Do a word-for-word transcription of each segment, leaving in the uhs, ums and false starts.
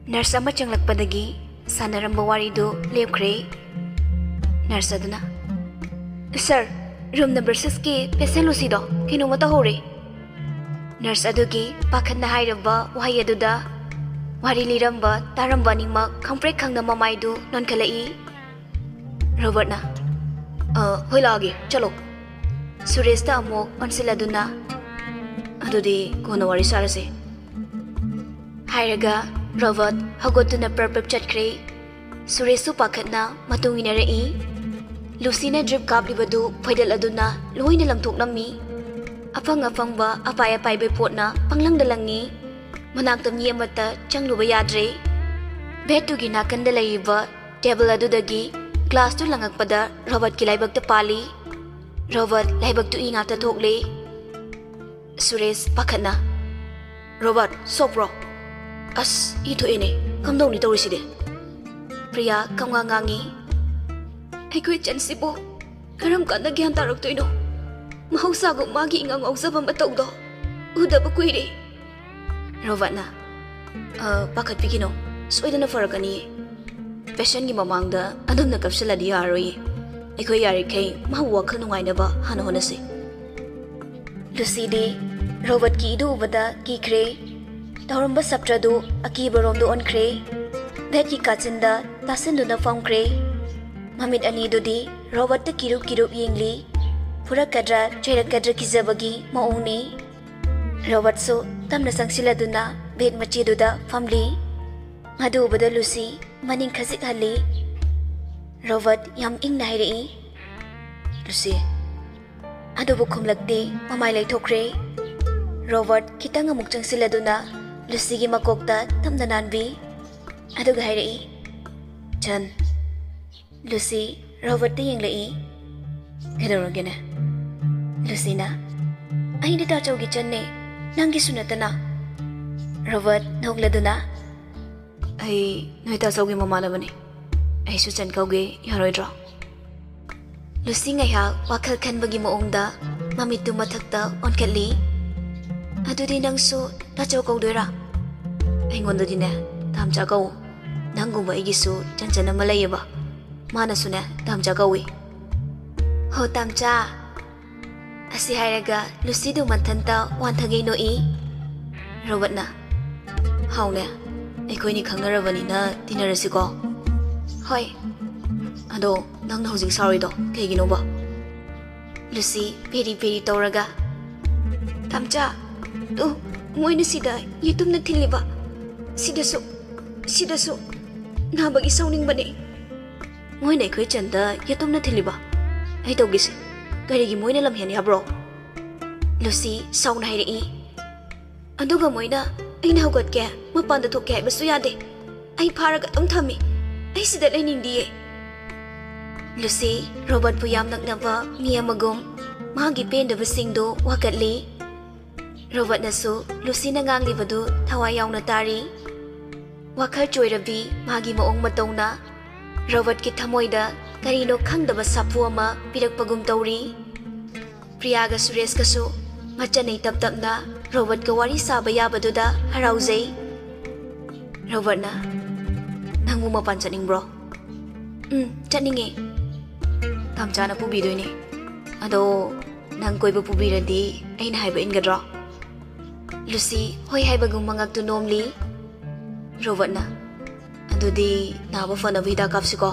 Nurse ꯑꯃ ꯆꯪꯂꯛꯄꯗꯒꯤ ꯁꯥꯟꯅꯔꯝꯕ ꯋꯥꯔꯤꯗꯨ ꯂꯦꯞꯈ꯭ꯔꯦ꯫ Nurse ꯑꯗꯨꯅ, "Sir, room number six ꯀꯤ patient ꯂꯨꯁꯤꯗꯣ ꯀꯩꯅꯣꯝꯃ ꯇꯧꯍꯧꯔꯦ꯫" Nurse ꯑꯗꯨꯒꯤ ꯄꯥꯈꯠꯅ ꯍꯥꯏꯔꯕ ꯋꯥꯍꯩ ꯑꯗꯨꯗ ꯋꯥꯔꯤ ꯂꯤꯔꯝꯕ ꯇꯥꯔꯝꯕ ꯑꯅꯤꯃꯛ ꯈꯪꯄ꯭ꯔꯦꯛ ꯈꯪꯅ ꯃꯃꯥꯏꯗꯨ ꯅꯣꯟꯈꯠꯂꯛꯏ꯫ ꯔꯣꯕꯔꯠꯅ, "ꯑ, ꯍꯣꯏ, ꯂꯥꯛꯑꯒꯦ, ꯆꯠꯂꯣ꯫" ꯁꯨꯔꯦꯁꯇ ꯑꯃꯨꯛ ꯑꯣꯟꯁꯤꯜꯂꯗꯨꯅ, "ꯑꯗꯨꯗꯤ ꯀꯣꯟꯅ ꯋꯥꯔꯤ ꯁꯥꯔꯁꯦ," ꯍꯥꯏꯔꯒ ꯔꯣꯕꯔꯠ ꯍꯧꯒꯠꯇꯨꯅ ꯄ꯭ꯔꯞ ꯄ꯭ꯔꯞ ꯆꯠꯈ꯭ꯔꯦ꯫ ꯁꯨꯔꯦꯁꯁꯨ ꯄꯥꯈꯠꯅ ꯃꯇꯨꯡ ꯏꯟꯅꯔꯛꯏ꯫ ꯂꯨꯁꯤꯅ drip ꯀꯥꯞꯂꯤꯕꯗꯨ ꯐꯣꯏꯗꯠꯂꯗꯨꯅ ꯂꯣꯏꯅ ꯂꯪꯊꯣꯛꯂꯝꯃꯤ꯫ ꯑꯐꯪ ꯑꯐꯪꯕ ꯑꯄꯥꯏ ꯑꯄꯥꯏꯕ ꯄꯣꯠꯅ ꯄꯪꯂꯪꯗ ꯂꯪꯉꯤ꯫ ꯃꯅꯥꯛꯇ ꯃꯤ ꯑꯃꯠꯇ ꯆꯪꯂꯨꯕ ꯌꯥꯗ꯭ꯔꯦ꯫ Bed ꯇꯨꯒꯤ ꯅꯥꯀꯟꯗ ꯂꯩꯔꯤꯕ table ꯑꯗꯨꯗꯒꯤ glass ꯇꯨ ꯂꯪꯉꯛꯄꯗ ꯔꯣꯕꯔꯠꯀꯤ ꯂꯥꯏꯕꯛꯇ ꯄꯥꯜꯂꯤ꯫ ꯔꯣꯕꯔꯠ ꯂꯥꯏꯕꯛꯇꯨ ꯏ ꯉꯥꯛꯇ ꯊꯣꯛꯂꯦ꯫ ꯁꯨꯔꯦꯁ ꯄꯥꯈꯠꯅ, "ꯔꯣꯕꯔꯠ, ꯁꯣꯛꯄ꯭ꯔꯣ?" "ꯑꯁ, ꯏ ꯊꯣꯛꯑꯦꯅꯦ, ꯀꯝꯗꯧꯅꯤ ꯇꯧꯔꯤꯁꯤꯗꯤ?" ꯄ꯭ꯔꯤꯌꯥ ꯀꯝꯉꯥ ꯉꯥꯡꯉꯤ꯫ "ꯑꯩꯈꯣꯏ ꯆꯟꯁꯤꯕꯨ ꯀꯔꯝ ꯀꯥꯟꯗ ꯒ꯭ꯌꯥꯟ ꯇꯥꯔꯛꯇꯣꯏꯅꯣ? ꯃꯍꯧꯁꯥꯒꯨꯝ ꯃꯥꯒꯤ ꯏꯉꯥꯎ ꯉꯥꯎꯖꯕ ꯃꯇꯧꯗꯣ ꯎꯗꯕ ꯀꯨꯏꯔꯦ꯫" ꯔꯣꯕꯔꯠꯅ, "ꯑ, ꯄꯥꯈꯠꯄꯤꯒꯤꯅꯣ, ꯁꯣꯏꯗꯅ ꯐꯔꯛꯀꯅꯤꯌꯦ꯫ Patient ꯀꯤ ꯃꯃꯥꯡꯗ ꯑꯗꯨꯝꯅ ꯀꯞꯁꯤꯜꯂꯗꯤ ꯌꯥꯔꯣꯏꯌꯦ꯫ ꯑꯩꯈꯣꯏ ꯌꯥꯔꯤꯈꯩ ꯃꯥꯕꯨ ꯋꯥꯈꯜ ꯅꯨꯡꯉꯥꯏꯅꯕ ꯍꯥꯟꯅ ꯍꯣꯠꯅꯁꯤ꯫" ꯂꯨꯁꯤꯗꯤ ꯔꯣꯕꯔꯠꯀꯤ ꯏꯗꯨ ꯎꯕꯗ ꯀꯤꯈ꯭ꯔꯦ꯫ ꯇꯧꯔꯝꯕ ꯁꯞꯇ꯭ꯔꯗꯨ ꯑꯀꯤꯕꯔꯣꯝꯗ ꯑꯣꯟꯈ꯭ꯔꯦ꯫ Bed ꯀꯤ ꯀꯥꯆꯤꯟꯗ ꯇꯥꯁꯤꯟꯗꯨꯅ ꯐꯝꯈ꯭ꯔꯦ꯫ ꯃꯃꯤꯠ ꯑꯅꯤꯗꯨꯗꯤ ꯔꯣꯕꯔꯠꯇ ꯀꯤꯔꯨꯞ ꯀꯤꯔꯨꯞ ꯌꯦꯡꯂꯤ꯫ ꯐꯨꯔꯛꯀꯗ꯭ꯔꯥ ꯆꯩꯔꯛꯀꯗ꯭ꯔꯥ ꯀꯤꯖꯕꯒꯤ ꯃꯑꯣꯡꯅꯤ꯫ ꯔꯣꯕꯔꯠꯁꯨ ꯇꯞꯅ ꯆꯪꯁꯤꯜꯂꯗꯨꯅ bed ꯃꯆꯦꯗꯨꯗ ꯐꯝꯂꯤ꯫ ꯑꯗꯨ ꯎꯕꯗ ꯂꯨꯁꯤ ꯃꯅꯤꯡ ꯈꯖꯤꯛ ꯍꯜꯂꯤ꯫ ꯔꯣꯕꯔꯠ ꯌꯥꯝ ꯏꯪꯅ ꯍꯥꯏꯔꯛꯏ, "ꯂꯨꯁꯤ꯫" ꯑꯗꯨꯕꯨ ꯈꯨꯝꯂꯛꯇꯦ, ꯃꯃꯥꯏ ꯂꯩꯊꯣꯛꯈ꯭ꯔꯦ꯫ ꯔꯣꯕꯔꯠ ꯈꯤꯇꯪ ꯑꯃꯨꯛ ꯆꯪꯁꯤꯜꯂꯗꯨꯅ ꯂꯨꯁꯤꯒꯤ ꯃꯀꯣꯛꯇ ꯇꯞꯅ ꯅꯥꯟꯕꯤ꯫ ꯑꯗꯨꯒ ꯍꯥꯏꯔꯛꯏ, "ꯆꯟ꯫" ꯂꯨꯁꯤ ꯔꯣꯕꯔꯠꯇ ꯌꯦꯡꯂꯛꯏ꯫ "ꯀꯩꯗꯧꯔꯒꯦꯅꯦ?" ꯂꯨꯁꯤꯅ, "ꯑꯩꯗꯤ ꯇꯥꯆꯧꯒꯤ ꯆꯟꯅꯦ, ꯅꯪꯒꯤꯁꯨ ꯅꯠꯇꯅ꯫" ꯔꯣꯕꯔꯠ ꯅꯣꯛꯂꯗꯨꯅ, "ꯑꯩ ꯅꯣꯏ ꯇꯥꯆꯧꯒꯤ ꯃꯃꯥꯟꯅꯕꯅꯤ꯫ ꯑꯩꯁꯨ ꯆꯟ ꯀꯧꯒꯦ, ꯌꯥꯔꯣꯏꯗ꯭ꯔꯣ?" ꯂꯨꯁꯤ ꯉꯥꯏꯍꯥꯛ ꯋꯥꯈꯜ ꯈꯟꯕꯒꯤ ꯃꯑꯣꯡꯗ ꯃꯃꯤꯠꯇꯨ ꯃꯊꯛꯇ ꯑꯣꯟꯈꯠꯂꯤ꯫ "ꯑꯗꯨꯗꯤ ꯅꯪꯁꯨ ꯇꯥꯆꯧ ꯀꯧꯗꯣꯏꯔꯥ?" "ꯑꯩꯉꯣꯟꯗꯗꯤꯅꯦ, ꯇꯥꯝꯆꯥ ꯀꯧ꯫ ꯅꯪꯒꯨꯝꯕ ꯑꯩꯒꯤꯁꯨ ꯆꯟꯆꯟ ꯑꯃ ꯂꯩꯌꯦꯕ꯫ ꯃꯥꯅꯁꯨꯅꯦ ꯇꯥꯝꯆꯥ ꯀꯧꯏ꯫ ꯍꯣ ꯇꯥꯝꯆꯥ꯫ ꯑꯁꯤ ꯍꯥꯏꯔꯒ ꯂꯨꯁꯤꯗꯨ ꯃꯊꯟꯇ ꯋꯥꯟꯊꯒꯩ ꯅꯣꯛꯏ꯫ ꯔꯣꯕꯔꯠꯅ, "ꯍꯥꯎꯅꯦ, ꯑꯩꯈꯣꯏꯅꯤ ꯈꯪꯅꯔꯕꯅꯤꯅ ꯇꯤꯟꯅꯔꯁꯤꯀꯣ?" "ꯍꯣꯏ꯫ ꯑꯗꯣ ꯅꯪꯅ ꯍꯧꯖꯤꯛ ꯁꯥꯎꯔꯤꯗꯣ ꯀꯩꯒꯤꯅꯣꯕ?" ꯂꯨꯁꯤ ꯐꯦꯔꯤ ꯐꯦꯔꯤ ꯇꯧꯔꯒ, "ꯇꯥꯝꯆꯥ, ꯇꯨ, ꯃꯣꯏꯅ ꯁꯤꯗ ꯌꯦꯇꯨꯝꯅ ꯊꯤꯜꯂꯤꯕ꯫ ꯁꯤꯗꯁꯨ, ꯁꯤꯗꯁꯨ ꯅꯥꯕꯒꯤ ꯁꯥꯎꯅꯤꯡꯕꯅꯦ꯫" "ꯃꯣꯏꯅ ꯑꯩꯈꯣꯏ ꯆꯟꯗ ꯌꯦꯇꯨꯝꯅ ꯊꯤꯜꯂꯤꯕ? ꯑꯩ ꯇꯧꯒꯦꯁꯦ꯫ ꯀꯔꯤꯒꯤ ꯃꯣꯏꯅ ꯂꯝꯍꯦꯟ ꯌꯥꯕ꯭ꯔꯣ?" ꯂꯨꯁꯤ ꯁꯥꯎꯅ ꯍꯥꯏꯔꯛꯏ꯫ "ꯑꯗꯨꯒ ꯃꯣꯏꯅ ꯑꯩꯅ ꯍꯧꯒꯠꯀꯦ, ꯃꯄꯥꯟꯗ ꯊꯣꯛꯀꯦ ꯍꯥꯏꯕꯁꯨ ꯌꯥꯗꯦ꯫ ꯑꯩ ꯐꯥꯔꯒ ꯑꯗꯨꯝ ꯊꯝꯃꯤ꯫ ꯑꯩ ꯁꯤꯗ ꯂꯩꯅꯤꯡꯗꯤꯌꯦ꯫" ꯂꯨꯁꯤ ꯔꯣꯕꯔꯠꯄꯨ ꯌꯥꯝ ꯅꯛꯅꯕ ꯃꯤ ꯑꯃꯒꯨꯝ ꯃꯥꯒꯤ ꯄꯦꯟꯗꯕꯁꯤꯡꯗꯨ ꯋꯥꯀꯠꯂꯤ꯫ ꯔꯣꯕꯔꯠꯅꯁꯨ ꯂꯨꯁꯤꯅ ꯉꯥꯡꯂꯤꯕꯗꯨ ꯊꯋꯥꯏ ꯌꯥꯎꯅ ꯇꯥꯔꯤ꯫ ꯋꯥꯈꯜ ꯆꯣꯏꯔꯕꯤ ꯃꯥꯒꯤ ꯃꯑꯣꯡ ꯃꯇꯧꯅ ꯔꯣꯕꯔꯠꯀꯤ ꯊꯃꯣꯏꯗ ꯀꯔꯤꯅꯣ ꯈꯪꯗꯕ ꯁꯥꯐꯨ ꯑꯃ ꯄꯤꯔꯛꯄꯒꯨꯝ ꯇꯧꯔꯤ꯫ ꯄ꯭ꯔꯤꯌꯥꯒ ꯁꯨꯔꯦꯁꯀꯁꯨ ꯃꯆꯟꯅꯩ ꯇꯞ ꯇꯞꯅ ꯔꯣꯕꯔꯠꯀ ꯋꯥꯔꯤ ꯁꯥꯕ ꯌꯥꯕꯗꯨꯗ ꯍꯔꯥꯎꯖꯩ꯫ ꯔꯣꯕꯔꯠꯅ, "ꯅꯪꯕꯨ ꯃꯄꯥꯟ ꯆꯠꯅꯤꯡꯕ꯭ꯔꯣ?" "ꯎꯝ, ꯆꯠꯅꯤꯡꯉꯦ꯫" "ꯇꯥꯝꯆꯥꯅ ꯄꯨꯕꯤꯗꯣꯏꯅꯦ꯫ ꯑꯗꯣ ꯅꯪ ꯀꯣꯏꯕ ꯄꯨꯕꯤꯔꯗꯤ ꯑꯩꯅ ꯍꯥꯏꯕ ꯏꯟꯒꯗ꯭ꯔꯣ?" ꯂꯨꯁꯤ ꯍꯣꯏ ꯍꯥꯏꯕꯒꯨꯝ ꯃꯉꯛꯇꯨ ꯅꯣꯝꯂꯤ꯫ ꯔꯣꯕꯔꯠꯅ, "ꯑꯗꯨꯗꯤ ꯅꯥꯕ ꯐꯅꯕ ꯍꯤꯗꯥꯛ ꯀꯥꯞꯁꯤꯀꯣ?"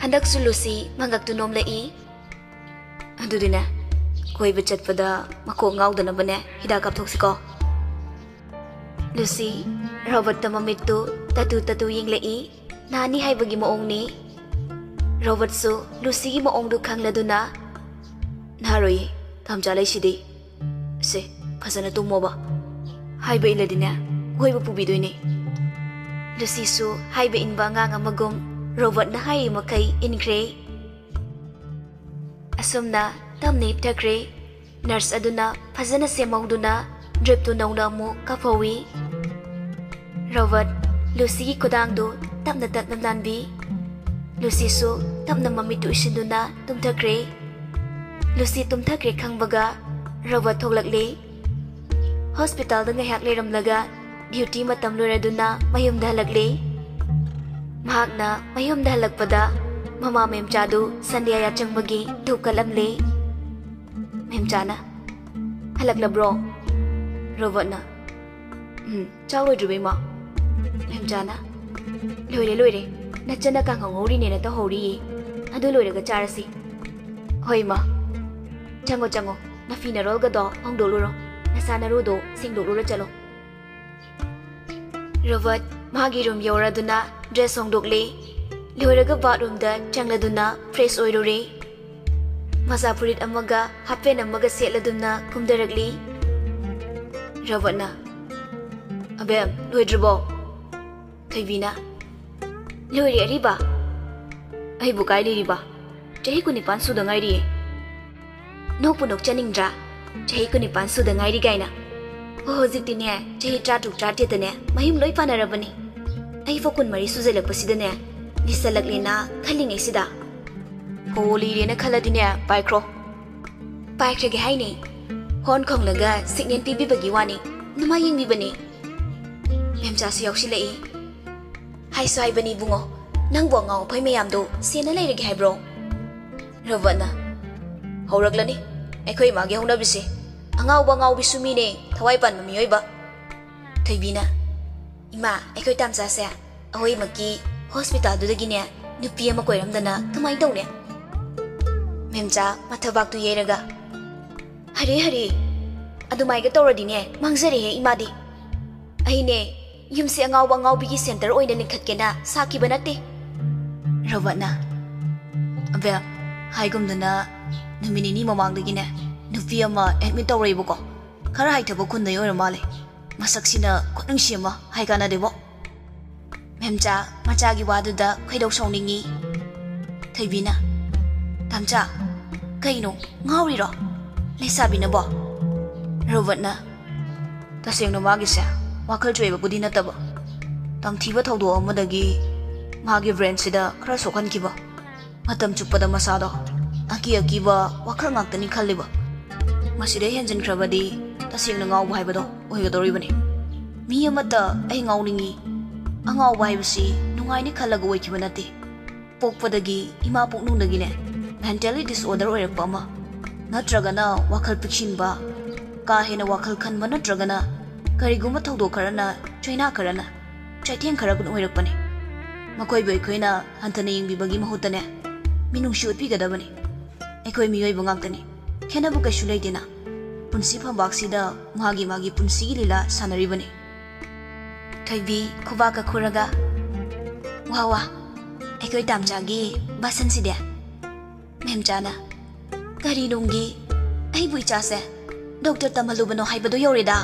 ꯍꯟꯗꯛꯁꯨ ꯂꯨꯁꯤ ꯃꯉꯛꯇꯨ ꯅꯣꯝꯂꯛꯏ꯫ "ꯑꯗꯨꯗꯤꯅꯦ, ꯀꯣꯏꯕ ꯆꯠꯄꯗ ꯃꯀꯣꯛ ꯉꯥꯎꯗꯅꯕꯅꯦ ꯍꯤꯗꯥꯛ ꯀꯥꯞꯊꯣꯛꯁꯤꯀꯣ?" ꯂꯨꯁꯤ ꯔꯣꯕꯔꯠꯇ ꯃꯃꯤꯠꯇꯨ ꯇꯇꯨ ꯇꯇꯨ ꯌꯦꯡꯂꯛꯏ꯫ ꯅꯥꯅꯤ ꯍꯥꯏꯕꯒꯤ ꯃꯑꯣꯡꯅꯤ꯫ ꯔꯣꯕꯔꯠꯁꯨ ꯂꯨꯁꯤꯒꯤ ꯃꯑꯣꯡꯗꯨ ꯈꯪꯂꯗꯨꯅ, "ꯅꯥꯔꯣꯏꯌꯦ, ꯇꯥꯝꯆꯥ ꯂꯩꯁꯤꯗꯤ꯫ ꯁꯦ, ꯐꯖꯅ ꯇꯨꯝꯃꯣꯕ꯫ ꯍꯥꯏꯕ ꯏꯜꯂꯗꯤꯅꯦ, ꯀꯣꯏꯕ ꯄꯨꯕꯤꯗꯣꯏꯅꯦ꯫" ꯂꯨꯁꯤꯁꯨ ꯍꯥꯏꯕ ꯏꯟꯕ ꯑꯉꯥꯡ ꯑꯃꯒꯨꯝ ꯔꯣꯕꯔꯠꯅ ꯍꯥꯏꯔꯤ ꯃꯈꯩ ꯏꯟꯈ꯭ꯔꯦ꯫ ꯑꯁꯨꯝꯅ ꯇꯞꯅ ꯍꯤꯞꯊꯈ꯭ꯔꯦ꯫ ꯅꯔꯁ ꯑꯗꯨꯅ ꯐꯖꯅ ꯁꯦꯝꯍꯧꯗꯨꯅ ꯗ꯭ꯔꯤꯞꯇꯨ ꯅꯧꯅ ꯑꯃꯨꯛ ꯀꯥꯞꯍꯧꯏ꯫ ꯔꯣꯕꯔꯠ ꯂꯨꯁꯤꯒꯤ ꯈꯨꯗꯥꯡꯗꯨ ꯇꯞꯅ ꯇꯞꯅ ꯅꯥꯟꯕꯤ꯫ ꯂꯨꯁꯤꯁꯨ ꯇꯞꯅ ꯃꯃꯤꯠꯇꯨ ꯎꯏꯁꯤꯟꯗꯨꯅ ꯇꯨꯝꯊꯈ꯭ꯔꯦ꯫ Lucy ꯇꯨꯝꯊꯈ꯭ꯔꯦ ꯈꯪꯕꯒ Robert ꯊꯣꯛꯂꯛꯂꯦ꯫ ꯍꯣꯁꯄꯤꯇꯥꯜꯗ ꯉꯥꯏꯍꯥꯛ ꯂꯩꯔꯝꯂꯒ ꯗ꯭ꯌꯨꯇꯤ ꯃꯇꯝ ꯂꯣꯏꯔꯗꯨꯅ ꯃꯌꯨꯝꯗ ꯍꯜꯂꯛꯂꯦ꯫ ꯃꯍꯥꯛꯅ ꯃꯌꯨꯝꯗ ꯍꯜꯂꯛꯄꯗ ꯃꯃꯥ ꯃꯦꯝꯆꯥꯗꯨ ꯁꯟꯙ꯭ꯌꯥ ꯌꯥꯆꯪꯕꯒꯤ ꯙꯨꯞ ꯀꯠꯂꯝꯂꯦ꯫ ꯃꯦꯝꯆꯥꯅ, "ꯍꯜꯂꯛꯂꯕ꯭ꯔꯣ?" ꯔꯣꯕꯣꯠꯅ, "ꯎꯝ, ꯆꯥꯛ ꯂꯣꯏꯗ꯭ꯔꯤꯕꯣ, ꯏꯃꯥ?" ꯃꯦꯝꯆꯥꯅ, "ꯂꯣꯏꯔꯦ, ꯂꯣꯏꯔꯦ꯫ ꯅꯆꯟꯅ ꯀꯥꯡꯍꯧ ꯉꯧꯔꯤꯅꯦꯅ ꯇꯧꯍꯧꯔꯤꯌꯦ꯫ ꯑꯗꯨ ꯂꯣꯏꯔꯒ ꯆꯥꯔꯁꯤ꯫" "ꯍꯣꯏ, ꯏꯃꯥ꯫ ꯆꯪꯉꯣ, ꯆꯪꯉꯣ꯫ ꯅꯐꯤ ꯅꯔꯣꯜꯒꯗꯣ ꯍꯣꯡꯗꯣꯛꯂꯨꯔꯣ꯫ ꯅꯁꯥ ꯅꯔꯨꯗꯣ ꯁꯦꯡꯗꯣꯛꯂꯨꯔ ꯆꯠꯂꯣ꯫" ꯔꯣꯕꯣꯠ ꯃꯥꯒꯤ ꯔꯨꯝ ꯌꯧꯔꯗꯨꯅ ꯗ꯭ꯔꯦꯁ ꯍꯣꯡꯗꯣꯛꯂꯦ꯫ ꯂꯣꯏꯔꯒ ꯕꯥꯠꯔꯨꯝꯗ ꯆꯪꯂꯗꯨꯅ ꯐ꯭ꯔꯦꯁ ꯑꯣꯏꯔꯨꯔꯦ꯫ ꯃꯆꯥ ꯐꯨꯔꯤꯠ ꯑꯃꯒ ꯍꯥꯞ ꯄꯦꯟ ꯑꯃꯒ ꯁꯦꯠꯂꯗꯨꯅ ꯀꯨꯝꯊꯔꯛꯂꯤ꯫ ꯔꯣꯕꯣꯠꯅ, "ꯑꯕꯦꯝ, ꯂꯣꯏꯗ꯭ꯔꯤꯕꯣ?" ꯊꯣꯏꯕꯤꯅ, "ꯂꯣꯏꯔꯦ ꯑꯔꯤꯕ꯫ ꯑꯩꯕꯨ ꯀꯥꯏ ꯂꯩꯔꯤꯕ? ꯆꯍꯤ ꯀꯨꯟꯅꯤꯄꯥꯟ ꯁꯨꯗ ꯉꯥꯏꯔꯤꯌꯦ꯫" ꯅꯣꯛꯄꯨ ꯅꯣꯛꯆꯅꯤꯡꯗ꯭ꯔꯥ? ꯆꯍꯤ ꯀꯨꯟꯅꯤꯄꯥꯟ ꯁꯨꯗ ꯉꯥꯏꯔꯤ ꯀꯥꯏꯅ꯫ ꯍꯣ, ꯍꯧꯖꯤꯛꯇꯤꯅꯦ, ꯆꯍꯤ ꯇꯔꯥꯇꯔꯨꯛ, ꯇꯔꯥꯇꯔꯦꯠꯇꯅꯦ ꯃꯌꯨꯝ ꯂꯣꯏ ꯄꯥꯟꯅꯔꯕꯅꯤ꯫ ꯑꯩꯐꯥꯎ ꯀꯨꯟꯃꯔꯤ ꯁꯨꯖꯜꯂꯛꯄꯁꯤꯗꯅꯦ, ꯂꯤꯁꯜꯂꯛꯂꯦꯅ ꯈꯜꯂꯤꯉꯩꯁꯤꯗ꯫ ꯍꯣ, ꯂꯤꯔꯦꯅ ꯈꯜꯂꯗꯤꯅꯦ, ꯄꯥꯏꯈ꯭ꯔꯣ꯫ ꯄꯥꯏꯈ꯭ꯔꯒꯦ ꯍꯥꯏꯅꯤ꯫ ꯍꯣꯔꯟ ꯈꯣꯡꯂꯒ ꯁꯤꯒꯅꯦꯜ ꯄꯤꯕꯤꯕꯒꯤ ꯋꯥꯅꯤ꯫ ꯅꯃꯥꯏ ꯌꯦꯡꯕꯤꯕꯅꯤ꯫ ꯃꯦꯝꯆꯥꯁꯨ ꯌꯥꯎꯁꯤꯜꯂꯛꯏ꯫ ꯍꯥꯏꯁꯨ ꯍꯥꯏꯕꯅꯤ ꯏꯕꯨꯡꯉꯣ, ꯅꯪꯕꯨ ꯑꯉꯥꯎ ꯑꯐꯩ ꯃꯌꯥꯝꯗꯣ ꯁꯦꯟꯅ ꯂꯩꯔꯒꯦ ꯍꯥꯏꯕ꯭ꯔꯣ? ꯔꯣꯕꯣꯠꯅ, "ꯍꯧꯔꯛꯂꯅꯤ ꯑꯩꯈꯣꯏ ꯏꯃꯥꯒꯤ ꯍꯧꯅꯕꯤꯁꯦ꯫ ꯑꯉꯥꯎꯕ ꯑꯉꯥꯎꯕꯤꯁꯨ ꯃꯤꯅꯦ, ꯊꯋꯥꯏ ꯄꯥꯟꯕ ꯃꯤꯑꯣꯏꯕ꯫" ꯊꯣꯏꯕꯤꯅ, "ꯏꯃꯥ, ꯑꯩꯈꯣꯏ ꯇꯥꯝꯆꯥꯁꯦ ꯑꯩꯈꯣꯏꯃꯛꯀꯤ ꯍꯣꯁꯄꯤꯇꯥꯜꯗꯨꯗꯒꯤꯅꯦ ꯅꯨꯄꯤ ꯑꯃ ꯀꯣꯏꯔꯝꯗꯅ ꯀꯃꯥꯏꯅ ꯇꯧꯅꯤ?" ꯃꯦꯝꯆꯥ ꯃꯊꯕꯥꯛꯇꯨ ꯌꯩꯔꯒ, "ꯍꯔꯦ ꯍꯔꯦ, ꯑꯗꯨꯃꯥꯏꯒ ꯇꯧꯔꯗꯤꯅꯦ ꯃꯥꯡꯖꯔꯦꯍꯦ ꯏꯃꯥꯗꯤ꯫ ꯑꯩꯅꯦ ꯌꯨꯝꯁꯦ ꯑꯉꯥꯎꯕ ꯑꯉꯥꯎꯕꯤꯒꯤ ꯁꯦꯟꯇꯔ ꯑꯣꯏꯅ ꯂꯤꯡꯈꯠꯀꯦꯅ ꯁꯥꯈꯤꯕ ꯅꯠꯇꯦ꯫" ꯔꯣꯕꯣꯠꯅ, "ꯑꯕꯦꯝ, ꯍꯥꯏꯒꯨꯝꯗꯅ ꯅꯨꯃꯤꯠ ꯅꯤꯅꯤ ꯃꯃꯥꯡꯗꯒꯤꯅꯦ ꯅꯨꯄꯤ ꯑꯃ ꯑꯦꯗꯃꯤꯠ ꯇꯧꯔꯛꯏꯕꯀꯣ꯫ ꯈꯔ ꯍꯥꯏꯊꯕ ꯈꯨꯟꯗꯩ ꯑꯣꯏꯔ ꯃꯥꯜꯂꯦ꯫ ꯃꯁꯛꯁꯤꯅ ꯈꯨꯅꯨꯡꯁꯤ ꯑꯃ ꯍꯥꯏ ꯀꯥꯟꯅꯗꯦꯕꯣ꯫" ꯃꯦꯝꯆꯥ ꯃꯆꯥꯒꯤ ꯋꯥꯗꯨꯗ ꯈꯣꯏꯗꯧ ꯁꯥꯎꯅꯤꯡꯉꯤ꯫ ꯊꯣꯏꯕꯤꯅ, "ꯇꯥꯝꯆꯥ, ꯀꯩꯅꯣ, ꯉꯥꯎꯔꯤꯔꯣ? ꯂꯩꯁꯥꯕꯤꯅꯕꯣ?" ꯔꯣꯕꯣꯠꯅ, "ꯇꯁꯦꯡꯅ ꯃꯥꯒꯤꯁꯦ ꯋꯥꯈꯜ ꯆꯣꯏꯕꯕꯨꯗꯤ ꯅꯠꯇꯕ, ꯇꯝꯊꯤꯕ ꯊꯧꯗꯣꯛ ꯑꯃꯗꯒꯤ ꯃꯥꯒꯤ ꯕ꯭ꯔꯦꯟꯁꯤꯗ ꯈꯔ ꯁꯣꯛꯍꯟꯈꯤꯕ꯫ ꯃꯇꯝ ꯆꯨꯞꯄꯗ ꯃꯁꯥꯗꯣ ꯑꯀꯤ ꯑꯀꯤꯕ ꯋꯥꯈꯜ ꯉꯥꯛꯇꯅꯤ ꯈꯜꯂꯤꯕ꯫ ꯃꯁꯤꯗꯩ ꯍꯦꯟꯖꯤꯟꯈ꯭ꯔꯕꯗꯤ ꯇꯁꯦꯡꯅ ꯉꯥꯎꯕ ꯍꯥꯏꯕꯗꯣ ꯑꯣꯏꯒꯗꯧꯔꯤꯕꯅꯤ꯫" ꯃꯤ ꯑꯃꯠꯇ ꯑꯩ ꯉꯥꯎꯅꯤꯡꯉꯤ꯫ ꯑꯉꯥꯎꯕ ꯍꯥꯏꯕꯁꯤ ꯅꯨꯡꯉꯥꯏꯅꯤ ꯈꯜꯂꯒ ꯑꯣꯏꯈꯤꯕ ꯅꯠꯇꯦ꯫ ꯄꯣꯛꯄꯗꯒꯤ ꯏꯃꯥ ꯄꯨꯛꯅꯨꯡꯗꯒꯤꯅꯦ, mentally disorder ꯑꯣꯏꯔꯛꯄ ꯑꯃ, ꯅꯠꯇ꯭ꯔꯒꯅ ꯋꯥꯈꯜ ꯄꯤꯛꯁꯤꯟꯕ, ꯀꯥ ꯍꯦꯟꯅ ꯋꯥꯈꯜ ꯈꯟꯕ, ꯅꯠꯇ꯭ꯔꯒꯅ ꯀꯔꯤꯒꯨꯝꯕ ꯊꯧꯗꯣꯛ ꯈꯔꯅ, ꯆꯩꯅꯥ ꯈꯔꯅ, ꯆꯩꯊꯦꯡ ꯈꯔ ꯑꯣꯏꯔꯛꯄꯅꯦ꯫ ꯃꯈꯣꯏꯕꯨ ꯑꯩꯈꯣꯏꯅ ꯍꯟꯊꯅ ꯌꯦꯡꯕꯤꯕꯒꯤ ꯃꯍꯨꯠꯇꯅꯦ, ꯃꯤꯅꯨꯡꯁꯤ ꯎꯠꯄꯤꯒꯗꯕꯅꯤ꯫ ꯑꯩꯈꯣꯏ ꯃꯤꯑꯣꯏꯕ ꯉꯥꯛꯇꯅꯤ, ꯈꯦꯠꯅꯕ ꯀꯩꯁꯨ ꯂꯩꯇꯦꯅ꯫ ꯄꯨꯟꯁꯤ ꯐꯝꯕꯥꯛꯁꯤꯗ ꯃꯥꯒꯤ ꯃꯥꯒꯤ ꯄꯨꯟꯁꯤꯒꯤ ꯂꯤꯂꯥ ꯁꯥꯟꯅꯔꯤꯕꯅꯤ꯫ ꯊꯣꯏꯕꯤ ꯈꯨꯕꯥꯛꯀ ꯈꯨꯔꯒ, "ꯋꯥ ꯋꯥ, ꯑꯩꯈꯣꯏ ꯇꯥꯝꯆꯥꯒꯤ ꯕꯥꯁꯟꯁꯤꯗꯤ?" ꯃꯦꯝꯆꯥꯅ, "ꯀꯔꯤ ꯅꯨꯡꯒꯤ? ꯑꯩꯕꯨ ꯏꯆꯥꯁꯦ ꯗꯣꯛꯇꯔ ꯇꯝꯍꯜꯂꯨꯕꯅꯣ ꯍꯥꯏꯕꯗꯨ ꯌꯧꯔꯦꯗ?"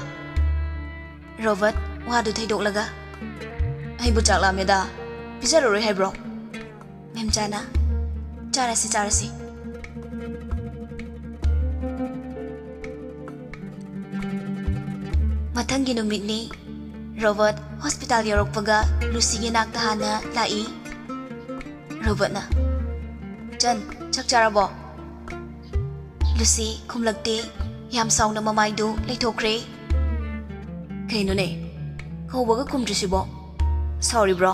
ꯔꯣꯕꯔꯠ ꯋꯥꯗꯨ ꯊꯩꯗꯣꯛꯂꯒ, "ꯑꯩꯕꯨ ꯆꯥꯛ ꯂꯥꯝꯃꯦꯗ, ꯄꯤꯖꯔꯔꯣꯏ ꯍꯥꯏꯕ꯭ꯔꯣ?" ꯃꯦꯝꯆꯥꯅ, "ꯆꯥꯔꯁꯤ, ꯆꯥꯔꯁꯤ꯫" ꯃꯊꯪꯒꯤ ꯅꯨꯃꯤꯠꯅꯤ꯫ ꯔꯣꯕꯔꯠ ꯍꯣꯁꯄꯤꯇꯥꯜ ꯌꯧꯔꯛꯄꯒ ꯂꯨꯁꯤꯒꯤ ꯅꯥꯛꯇ ꯍꯥꯟꯅ ꯂꯥꯛꯏ꯫ ꯔꯣꯕꯔꯠꯅ, "ꯆꯟ, ꯆꯥꯛ ꯆꯥꯔꯕꯣ?" ꯂꯨꯁꯤ ꯈꯨꯝꯂꯛꯇꯦ꯫ ꯌꯥꯝ ꯁꯥꯎꯅ ꯃꯃꯥꯏꯗꯨ ꯂꯩꯊꯣꯛꯈ꯭ꯔꯦ꯫ "ꯀꯩꯅꯣꯅꯦ, ꯀꯧꯕꯒ ꯈꯨꯝꯗ꯭ꯔꯤꯁꯤꯕꯣ? ꯁꯥꯎꯔꯤꯕ꯭ꯔꯣ?"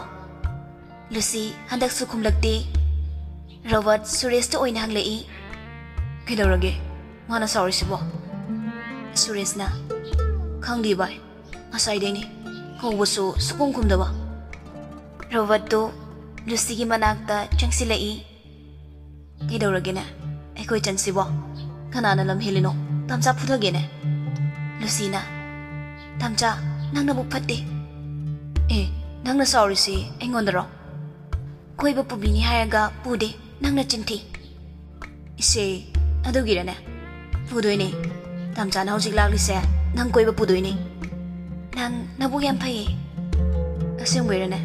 ꯂꯨꯁꯤ ꯍꯟꯗꯛꯁꯨ ꯈꯨꯝꯂꯛꯇꯦ꯫ ꯔꯣꯕꯔꯠ ꯁꯨꯔꯦꯁꯇ ꯑꯣꯏꯅ ꯍꯪꯂꯛꯏ, "ꯀꯩꯗꯧꯔꯒꯦ? ꯃꯥꯅ ꯁꯥꯎꯔꯤꯁꯤꯕꯣ?" ꯁꯨꯔꯦꯁꯅ, "ꯈꯪꯗꯦ ꯚꯥꯏ, ꯉꯁꯥꯏꯗꯩꯅꯦ, ꯀꯧꯕꯁꯨ ꯁꯨꯛꯈꯨꯝ ꯈꯨꯝꯗꯕ꯫" ꯔꯣꯕꯔꯠꯇꯨ ꯂꯨꯁꯤꯒꯤ ꯃꯅꯥꯛꯇ ꯆꯪꯁꯤꯜꯂꯛꯏ꯫ "ꯀꯩꯗꯧꯔꯒꯦꯅꯦ? ꯑꯩꯈꯣꯏ ꯆꯟꯁꯤꯕꯣ? ꯀꯅꯥꯅ ꯂꯝ ꯍꯦꯜꯂꯤꯅꯣ? ꯇꯥꯝꯆꯥ ꯐꯨꯊꯒꯦꯅꯦ꯫" ꯂꯨꯁꯤꯅ, "ꯇꯥꯝꯆꯥ, ꯅꯪ ꯅꯕꯨꯛ ꯐꯠꯇꯦ꯫" "ꯑꯦ, ꯅꯪꯅ ꯁꯥꯎꯔꯤꯁꯤ ꯑꯩꯉꯣꯟꯗꯔꯣ? ꯀꯣꯏꯕ ꯄꯨꯕꯤꯅꯤ ꯍꯥꯏꯔꯒ ꯄꯨꯗꯦ, ꯅꯪꯅ ꯆꯤꯟꯊꯤ꯫" "ꯏꯁꯦ, ꯑꯗꯨꯒꯤꯔꯅꯦ? ꯄꯨꯗꯣꯏꯅꯦ꯫ ꯇꯥꯝꯆꯥꯅ ꯍꯧꯖꯤꯛ ꯂꯥꯛꯂꯤꯁꯦ ꯅꯪ ꯀꯣꯏꯕ ꯄꯨꯗꯣꯏꯅꯦ꯫ ꯅꯪ ꯅꯕꯨꯛ ꯌꯥꯝ ꯐꯩꯌꯦ꯫" "ꯑꯁꯦꯡꯕꯩꯔꯅꯦ?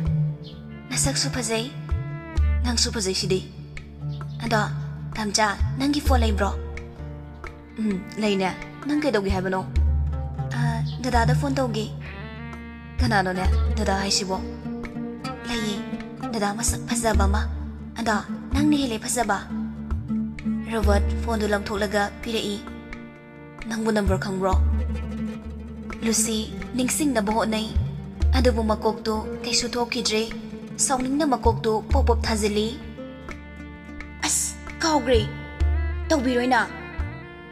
ꯅꯁꯛꯁꯨ ꯐꯖꯩ, ꯅꯪꯁꯨ ꯐꯖꯩꯁꯤꯗꯤ꯫ ꯑꯗꯣ, ꯇꯥꯝꯆꯥ, ꯅꯪꯒꯤ ꯐꯣꯟ ꯂꯩꯕ꯭ꯔꯣ?" "ꯎꯝ, ꯂꯩꯅꯦ꯫ ꯅꯪ ꯀꯩꯗꯧꯒꯦ ꯍꯥꯏꯕꯅꯣ?" "ꯑ, ꯗꯗꯥꯗ ꯐꯣꯟ ꯇꯧꯒꯦ꯫" "ꯀꯅꯥꯅꯣꯅꯦ ꯗꯗꯥ ꯍꯥꯏꯁꯤꯕꯣ?" "ꯂꯩꯌꯦ, ꯗꯗꯥ ꯃꯁꯛ ꯐꯖꯕ ꯑꯃ꯫ ꯑꯗꯣ, ꯅꯪꯅ ꯍꯦꯜꯂꯦ ꯐꯖꯕ꯫" ꯔꯣꯕꯔꯠ ꯐꯣꯟꯗꯨ ꯂꯪꯊꯣꯛꯂꯒ ꯄꯤꯔꯛꯏ꯫ "ꯅꯪꯕꯨ ꯅꯝꯕꯔ ꯈꯪꯕ꯭ꯔꯣ?" ꯂꯨꯁꯤ ꯅꯤꯡꯁꯤꯡꯅꯕ ꯍꯣꯠꯅꯩ, ꯑꯗꯨꯕꯨ ꯃꯀꯣꯛꯇꯨ ꯀꯩꯁꯨ ꯊꯣꯛꯈꯤꯗ꯭ꯔꯦ꯫ ꯁꯥꯎꯅꯤꯡꯅ ꯃꯀꯣꯛꯇꯨ ꯄꯣꯞ ꯄꯣꯞ ꯊꯥꯖꯤꯜꯂꯤ꯫ "ꯑꯁ, ꯀꯥꯎꯒ꯭ꯔꯦ꯫ ꯇꯧꯕꯤꯔꯣꯏꯅ꯫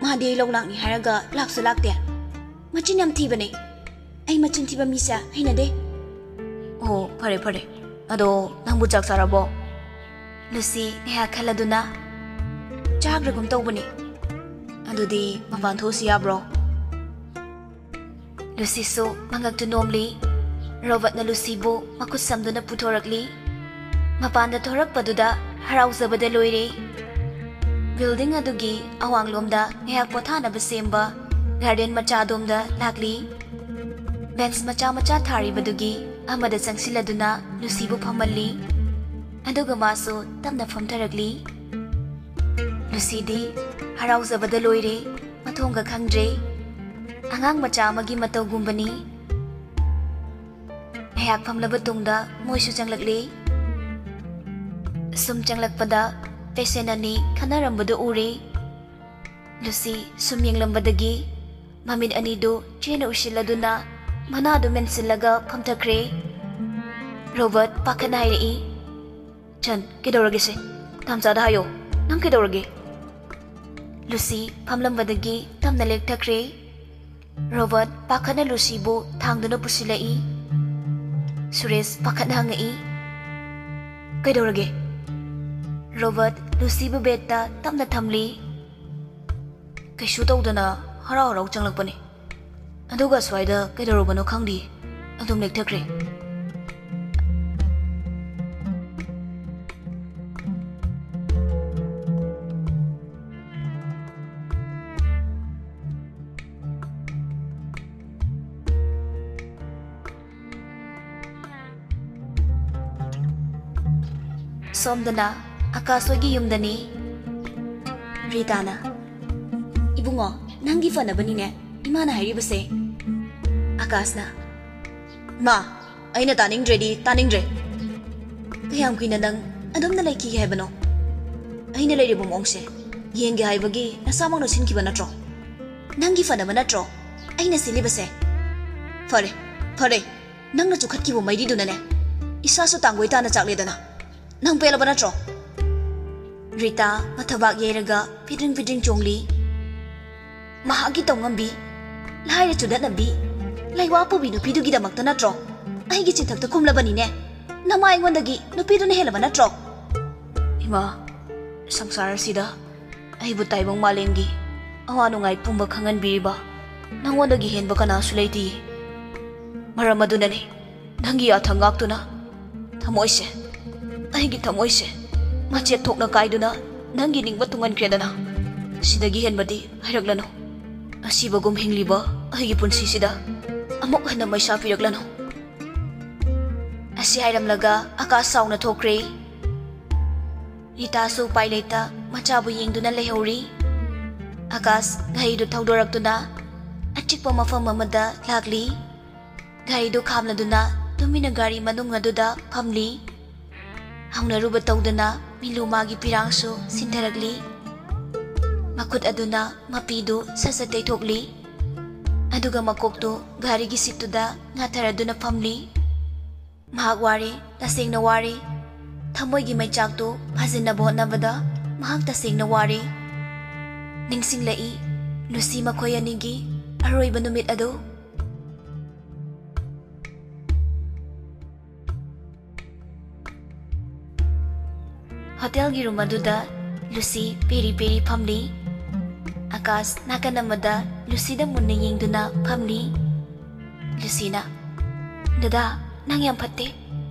ꯃꯥꯗꯤ ꯑꯩ ꯂꯧ ꯂꯥꯛꯅꯤ ꯍꯥꯏꯔꯒ ꯂꯥꯛꯁꯨ ꯂꯥꯛꯇꯦ꯫ ꯃꯆꯤꯟ ꯌꯥꯝ ꯊꯤꯕꯅꯦ꯫ ꯑꯩ ꯃꯆꯤꯟ ꯊꯤꯕ ꯃꯤꯁꯦ ꯍꯩꯅꯗꯦ꯫" "ꯑꯣ, ꯐꯔꯦ, ꯐꯔꯦ꯫ ꯑꯗꯣ ꯅꯪꯕꯨ ꯆꯥꯛ ꯆꯥꯔꯕꯣ?" ꯂꯨꯁꯤ ꯉꯥꯏꯍꯥꯛ ꯈꯜꯂꯗꯨꯅ, "ꯆꯥꯈ꯭ꯔꯒꯨꯝ ꯇꯧꯕꯅꯤ꯫ ꯑꯗꯨꯗꯤ ꯃꯄꯥꯟ ꯊꯣꯛꯎꯁꯤ ꯌꯥꯕ꯭ꯔꯣ?" ꯂꯨꯁꯤꯁꯨ ꯃꯉꯛꯇꯨ ꯅꯣꯝꯂꯤ꯫ ꯔꯣꯕꯔꯠꯅ ꯂꯨꯁꯤꯕꯨ ꯃꯈꯨꯠ ꯁꯝꯗꯨꯅ ꯄꯨꯊꯣꯔꯛꯂꯤ꯫ ꯃꯄꯥꯟꯗ ꯊꯣꯔꯛꯄꯗꯨꯗ ꯍꯔꯥꯎꯖꯕꯗ ꯂꯣꯏꯔꯦ꯫ ꯕꯤꯜꯗꯤꯡ ꯑꯗꯨꯒꯤ ꯑꯋꯥꯡꯂꯣꯝꯗ ꯉꯥꯏꯍꯥꯛ ꯄꯣꯊꯥꯅꯕ ꯁꯦꯝꯕ ꯒꯥꯔꯗꯦꯟ ꯃꯆꯥ ꯑꯗꯣꯝꯗ ꯂꯥꯛꯂꯤ꯫ ꯕꯦꯟꯆ ꯃꯆꯥ ꯃꯆꯥ ꯊꯥꯔꯤꯕꯗꯨꯒꯤ ꯑꯃꯗ ꯆꯪꯁꯤꯜꯂꯗꯨꯅ ꯂꯨꯁꯤꯕꯨ ꯐꯝꯍꯜꯂꯤ꯫ ꯑꯗꯨꯒ ꯃꯥꯁꯨ ꯇꯞꯅ ꯐꯝꯊꯔꯛꯂꯤ꯫ ꯂꯨꯁꯤꯗꯤ ꯍꯔꯥꯎꯖꯕꯗ ꯂꯣꯏꯔꯦ, ꯃꯊꯣꯡꯒ ꯈꯪꯗ꯭ꯔꯦ꯫ ꯑꯉꯥꯡ ꯃꯆꯥ ꯑꯃꯒꯤ ꯃꯇꯧꯒꯨꯝꯕꯅꯤ꯫ ꯉꯥꯏꯍꯥꯛ ꯐꯝꯂꯕ ꯇꯨꯡꯗ ꯃꯣꯏꯁꯨ ꯆꯪꯂꯛꯂꯤ꯫ ꯁꯨꯝ ꯆꯪꯂꯛꯄꯗ ꯄꯦꯁꯦꯟ ꯑꯅꯤ ꯈꯟꯅꯔꯝꯕꯗꯨ ꯎꯔꯦ꯫ ꯂꯨꯁꯤ ꯁꯨꯝ ꯌꯦꯡꯂꯝꯕꯗꯒꯤ ꯃꯃꯤꯠ ꯑꯅꯤꯗꯨ ꯆꯦꯅ ꯎꯏꯁꯤꯜꯂꯗꯨꯅ ꯃꯅꯥꯗꯨ ꯃꯦꯟꯁꯤꯜꯂꯒ ꯐꯝꯊꯈ꯭ꯔꯦ꯫ ꯔꯣꯕꯔꯠ ꯄꯥꯈꯠꯅ ꯍꯥꯏꯔꯛꯏ, "ꯆꯟ, ꯀꯩꯗꯧꯔꯒꯦꯁꯦ? ꯇꯥꯝꯆꯥꯗ ꯍꯥꯏꯌꯣ, ꯅꯪ ꯀꯩꯗꯧꯔꯒꯦ?" ꯂꯨꯁꯤ ꯐꯝꯂꯝꯕꯗꯒꯤ ꯇꯞꯅ ꯂꯦꯛꯊꯈ꯭ꯔꯦ꯫ ꯔꯣꯕꯔꯠ ꯄꯥꯈꯠꯅ ꯂꯨꯁꯤꯕꯨ ꯊꯥꯡꯗꯨꯅ ꯄꯨꯁꯤꯜꯂꯛꯏ꯫ ꯁꯨꯔꯦꯁ ꯄꯥꯈꯠꯅ ꯍꯪꯉꯛꯏ, "ꯀꯩꯗꯧꯔꯒꯦ?" ꯔꯣꯕꯔꯠ ꯂꯨꯁꯤꯕꯨ ꯕꯦꯗꯇ ꯇꯞꯅ ꯊꯝꯂꯤ꯫ "ꯀꯩꯁꯨ ꯇꯧꯗꯅ ꯍꯔꯥꯎ ꯍꯔꯥꯎ ꯆꯪꯂꯛꯄꯅꯤ꯫ ꯑꯗꯨꯒ ꯑꯁ꯭ꯋꯥꯏꯗ ꯀꯩꯗꯧꯔꯨꯕꯅꯣ ꯈꯪꯗꯦ, ꯑꯗꯨꯝ ꯂꯦꯛꯊꯈ꯭ꯔꯦ꯫" ꯁꯣꯝꯗꯅ ꯑꯀꯥꯁ ꯍꯣꯏꯒꯤ ꯌꯨꯝꯗꯅꯤ꯫ ꯔꯤꯇꯥꯅ, "ꯏꯕꯨꯡꯉꯣ, ꯅꯪꯒꯤ ꯐꯅꯕꯅꯤꯅꯦ ꯏꯃꯥꯅ ꯍꯥꯏꯔꯤꯕꯁꯦ꯫" ꯑꯀꯥꯁꯅ, "ꯃꯥ, ꯑꯩꯅ ꯇꯥꯅꯤꯡꯗ꯭ꯔꯦꯗꯤ ꯇꯥꯅꯤꯡꯗ꯭ꯔꯦ꯫ ꯀꯌꯥꯝ ꯀꯨꯏꯅ ꯅꯪ ꯑꯗꯨꯝꯅ ꯂꯩꯈꯤꯒꯦ ꯍꯥꯏꯕꯅꯣ? ꯑꯩꯅ ꯂꯩꯔꯤꯕ ꯃꯑꯣꯡꯁꯦ ꯌꯦꯡꯒꯦ ꯍꯥꯏꯕꯒꯤ ꯅꯁꯥꯃꯛꯅ ꯁꯤꯟꯈꯤꯕ ꯅꯠꯇ꯭ꯔꯣ? ꯅꯪꯒꯤ ꯐꯅꯕ ꯅꯠꯇ꯭ꯔꯣ ꯑꯩꯅ ꯁꯤꯜꯂꯤꯕꯁꯦ?" ꯐꯔꯦ, ꯐꯔꯦ, ꯅꯪꯅ ꯆꯨꯈꯠꯈꯤꯕ ꯃꯩꯔꯤꯗꯨꯅꯅꯦ ꯏꯁꯥꯁꯨ ꯇꯥꯡꯒꯣꯏ ꯇꯥꯅ ꯆꯥꯛꯂꯦꯗꯅ꯫ ꯅꯪ ꯄꯦꯜꯂꯕ ꯅꯠꯇ꯭ꯔꯣ? ꯔꯤꯇꯥ ꯃꯊꯕꯥꯛ ꯌꯩꯔꯒ ꯐꯤꯗ꯭ꯔꯤꯡ ꯐꯤꯗ꯭ꯔꯤꯡ ꯆꯣꯡꯂꯤ꯫ ꯃꯍꯥꯛꯀꯤ ꯇꯧꯉꯝꯕꯤ, ꯂꯥꯏꯔ ꯆꯨꯗꯠꯅꯕꯤ, ꯂꯩꯋꯥ ꯄꯨꯕꯤ ꯅꯨꯄꯤꯗꯨꯒꯤꯗꯃꯛꯇ ꯅꯠꯇ꯭ꯔꯣ ꯑꯩꯒꯤ ꯆꯤꯟꯊꯛꯇ ꯀꯨꯝꯂꯕꯅꯤꯅꯦ? ꯅꯃꯥ ꯑꯩꯉꯣꯟꯗꯒꯤ ꯅꯨꯄꯤꯗꯨꯅ ꯍꯦꯜꯂꯕ ꯅꯠꯇ꯭ꯔꯣ? ꯏꯃꯥ, ꯁꯪꯁꯥꯔ ꯑꯁꯤꯗ ꯑꯩꯕꯨ ꯇꯥꯏꯕꯪ ꯃꯥꯂꯦꯝꯒꯤ ꯑꯋꯥ ꯅꯨꯡꯉꯥꯏ ꯄꯨꯝꯕ ꯈꯪꯍꯟꯕꯤꯔꯤꯕ ꯅꯉꯣꯟꯗꯒꯤ ꯍꯦꯟꯕ ꯀꯅꯥꯁꯨ ꯂꯩꯇꯦ꯫ ꯃꯔꯝ ꯑꯗꯨꯅꯅꯤ ꯅꯪꯒꯤ ꯌꯥꯊꯪ ꯉꯥꯛꯇꯨꯅ ꯊꯃꯣꯏꯁꯦ, ꯑꯩꯒꯤ ꯊꯃꯣꯏꯁꯦ ꯃꯆꯦꯠ ꯊꯣꯛꯅ ꯀꯥꯏꯗꯨꯅ ꯅꯪꯒꯤ ꯅꯤꯡꯕ ꯇꯨꯡꯍꯟꯈ꯭ꯔꯦꯗꯅ꯫ ꯁꯤꯗꯒꯤ ꯍꯦꯟꯕꯗꯤ ꯍꯥꯏꯔꯛꯂꯅꯨ꯫ ꯑꯁꯤꯕꯒꯨꯝ ꯍꯤꯡꯂꯤꯕ ꯑꯩꯒꯤ ꯄꯨꯟꯁꯤꯁꯤꯗ ꯑꯃꯨꯛ ꯍꯟꯅ ꯃꯩꯁꯥ ꯄꯤꯔꯛꯂꯅꯨ꯫ ꯑꯁꯤ ꯍꯥꯏꯔꯝꯂꯒ ꯑꯀꯥꯁ ꯁꯥꯎꯅ ꯊꯣꯛꯈ꯭ꯔꯦ꯫ ꯔꯤꯇꯥꯁꯨ ꯎꯄꯥꯏ ꯂꯩꯇ ꯃꯆꯥꯕꯨ ꯌꯦꯡꯗꯨꯅ ꯂꯩꯍꯧꯔꯤ꯫ ꯑꯀꯥꯁ ꯒꯥꯔꯤꯗꯨ ꯊꯧꯗꯣꯔꯛꯇꯨꯅ ꯑꯆꯤꯛꯄ ꯃꯐꯝ ꯑꯃꯗ ꯂꯥꯛꯂꯤ꯫ ꯒꯥꯔꯤꯗꯨ ꯈꯥꯝꯂꯗꯨꯅ ꯇꯨꯃꯤꯟꯅ ꯒꯥꯔꯤ ꯃꯅꯨꯡ ꯑꯗꯨꯗ ꯐꯝꯂꯤ꯫ ꯍꯧꯅꯔꯨꯕ ꯇꯧꯗꯅ ꯃꯤꯂꯨꯃꯥꯒꯤ ꯄꯤꯔꯥꯡꯁꯨ ꯁꯤꯟꯊꯔꯛꯂꯤ꯫ ꯃꯈꯨꯠ ꯑꯗꯨꯅ ꯃꯄꯤꯗꯨ ꯁꯠ ꯁꯠ ꯇꯩꯊꯣꯛꯂꯤ꯫ ꯑꯗꯨꯒ ꯃꯀꯣꯛꯇꯨ ꯒꯥꯔꯤꯒꯤ ꯁꯤꯠꯇꯨꯗ ꯉꯥꯊꯔꯗꯨꯅ ꯐꯝꯂꯤ꯫ ꯃꯍꯥꯛ ꯋꯥꯔꯦ, ꯇꯁꯦꯡꯅ ꯋꯥꯔꯦ꯫ ꯊꯃꯣꯏꯒꯤ ꯃꯩꯆꯥꯛꯇꯨ ꯐꯥꯖꯤꯟꯅꯕ ꯍꯣꯠꯅꯕꯗ ꯃꯍꯥꯛ ꯇꯁꯦꯡꯅ ꯋꯥꯔꯦ꯫ ꯅꯤꯡꯁꯤꯡꯂꯛꯏ ꯂꯨꯁꯤ ꯃꯈꯣꯏ ꯑꯅꯤꯒꯤ ꯑꯔꯣꯏꯕ ꯅꯨꯃꯤꯠ ꯑꯗꯨ꯫ ꯍꯣꯇꯦꯜꯒꯤ ꯔꯨꯝ ꯑꯗꯨꯗ ꯂꯨꯁꯤ ꯄꯦꯔꯤ ꯄꯦꯔꯤ ꯐꯝꯂꯤ꯫ ꯑꯀꯥꯁ ꯅꯥꯀꯟ ꯑꯃꯗ ꯂꯨꯁꯤꯗ ꯃꯨꯟꯅ ꯌꯦꯡꯗꯨꯅ ꯐꯝꯂꯤ꯫ ꯂꯨꯁꯤꯅ, "ꯗꯗꯥ, ꯅꯪ ꯌꯥꯝ ꯐꯠꯇꯦ꯫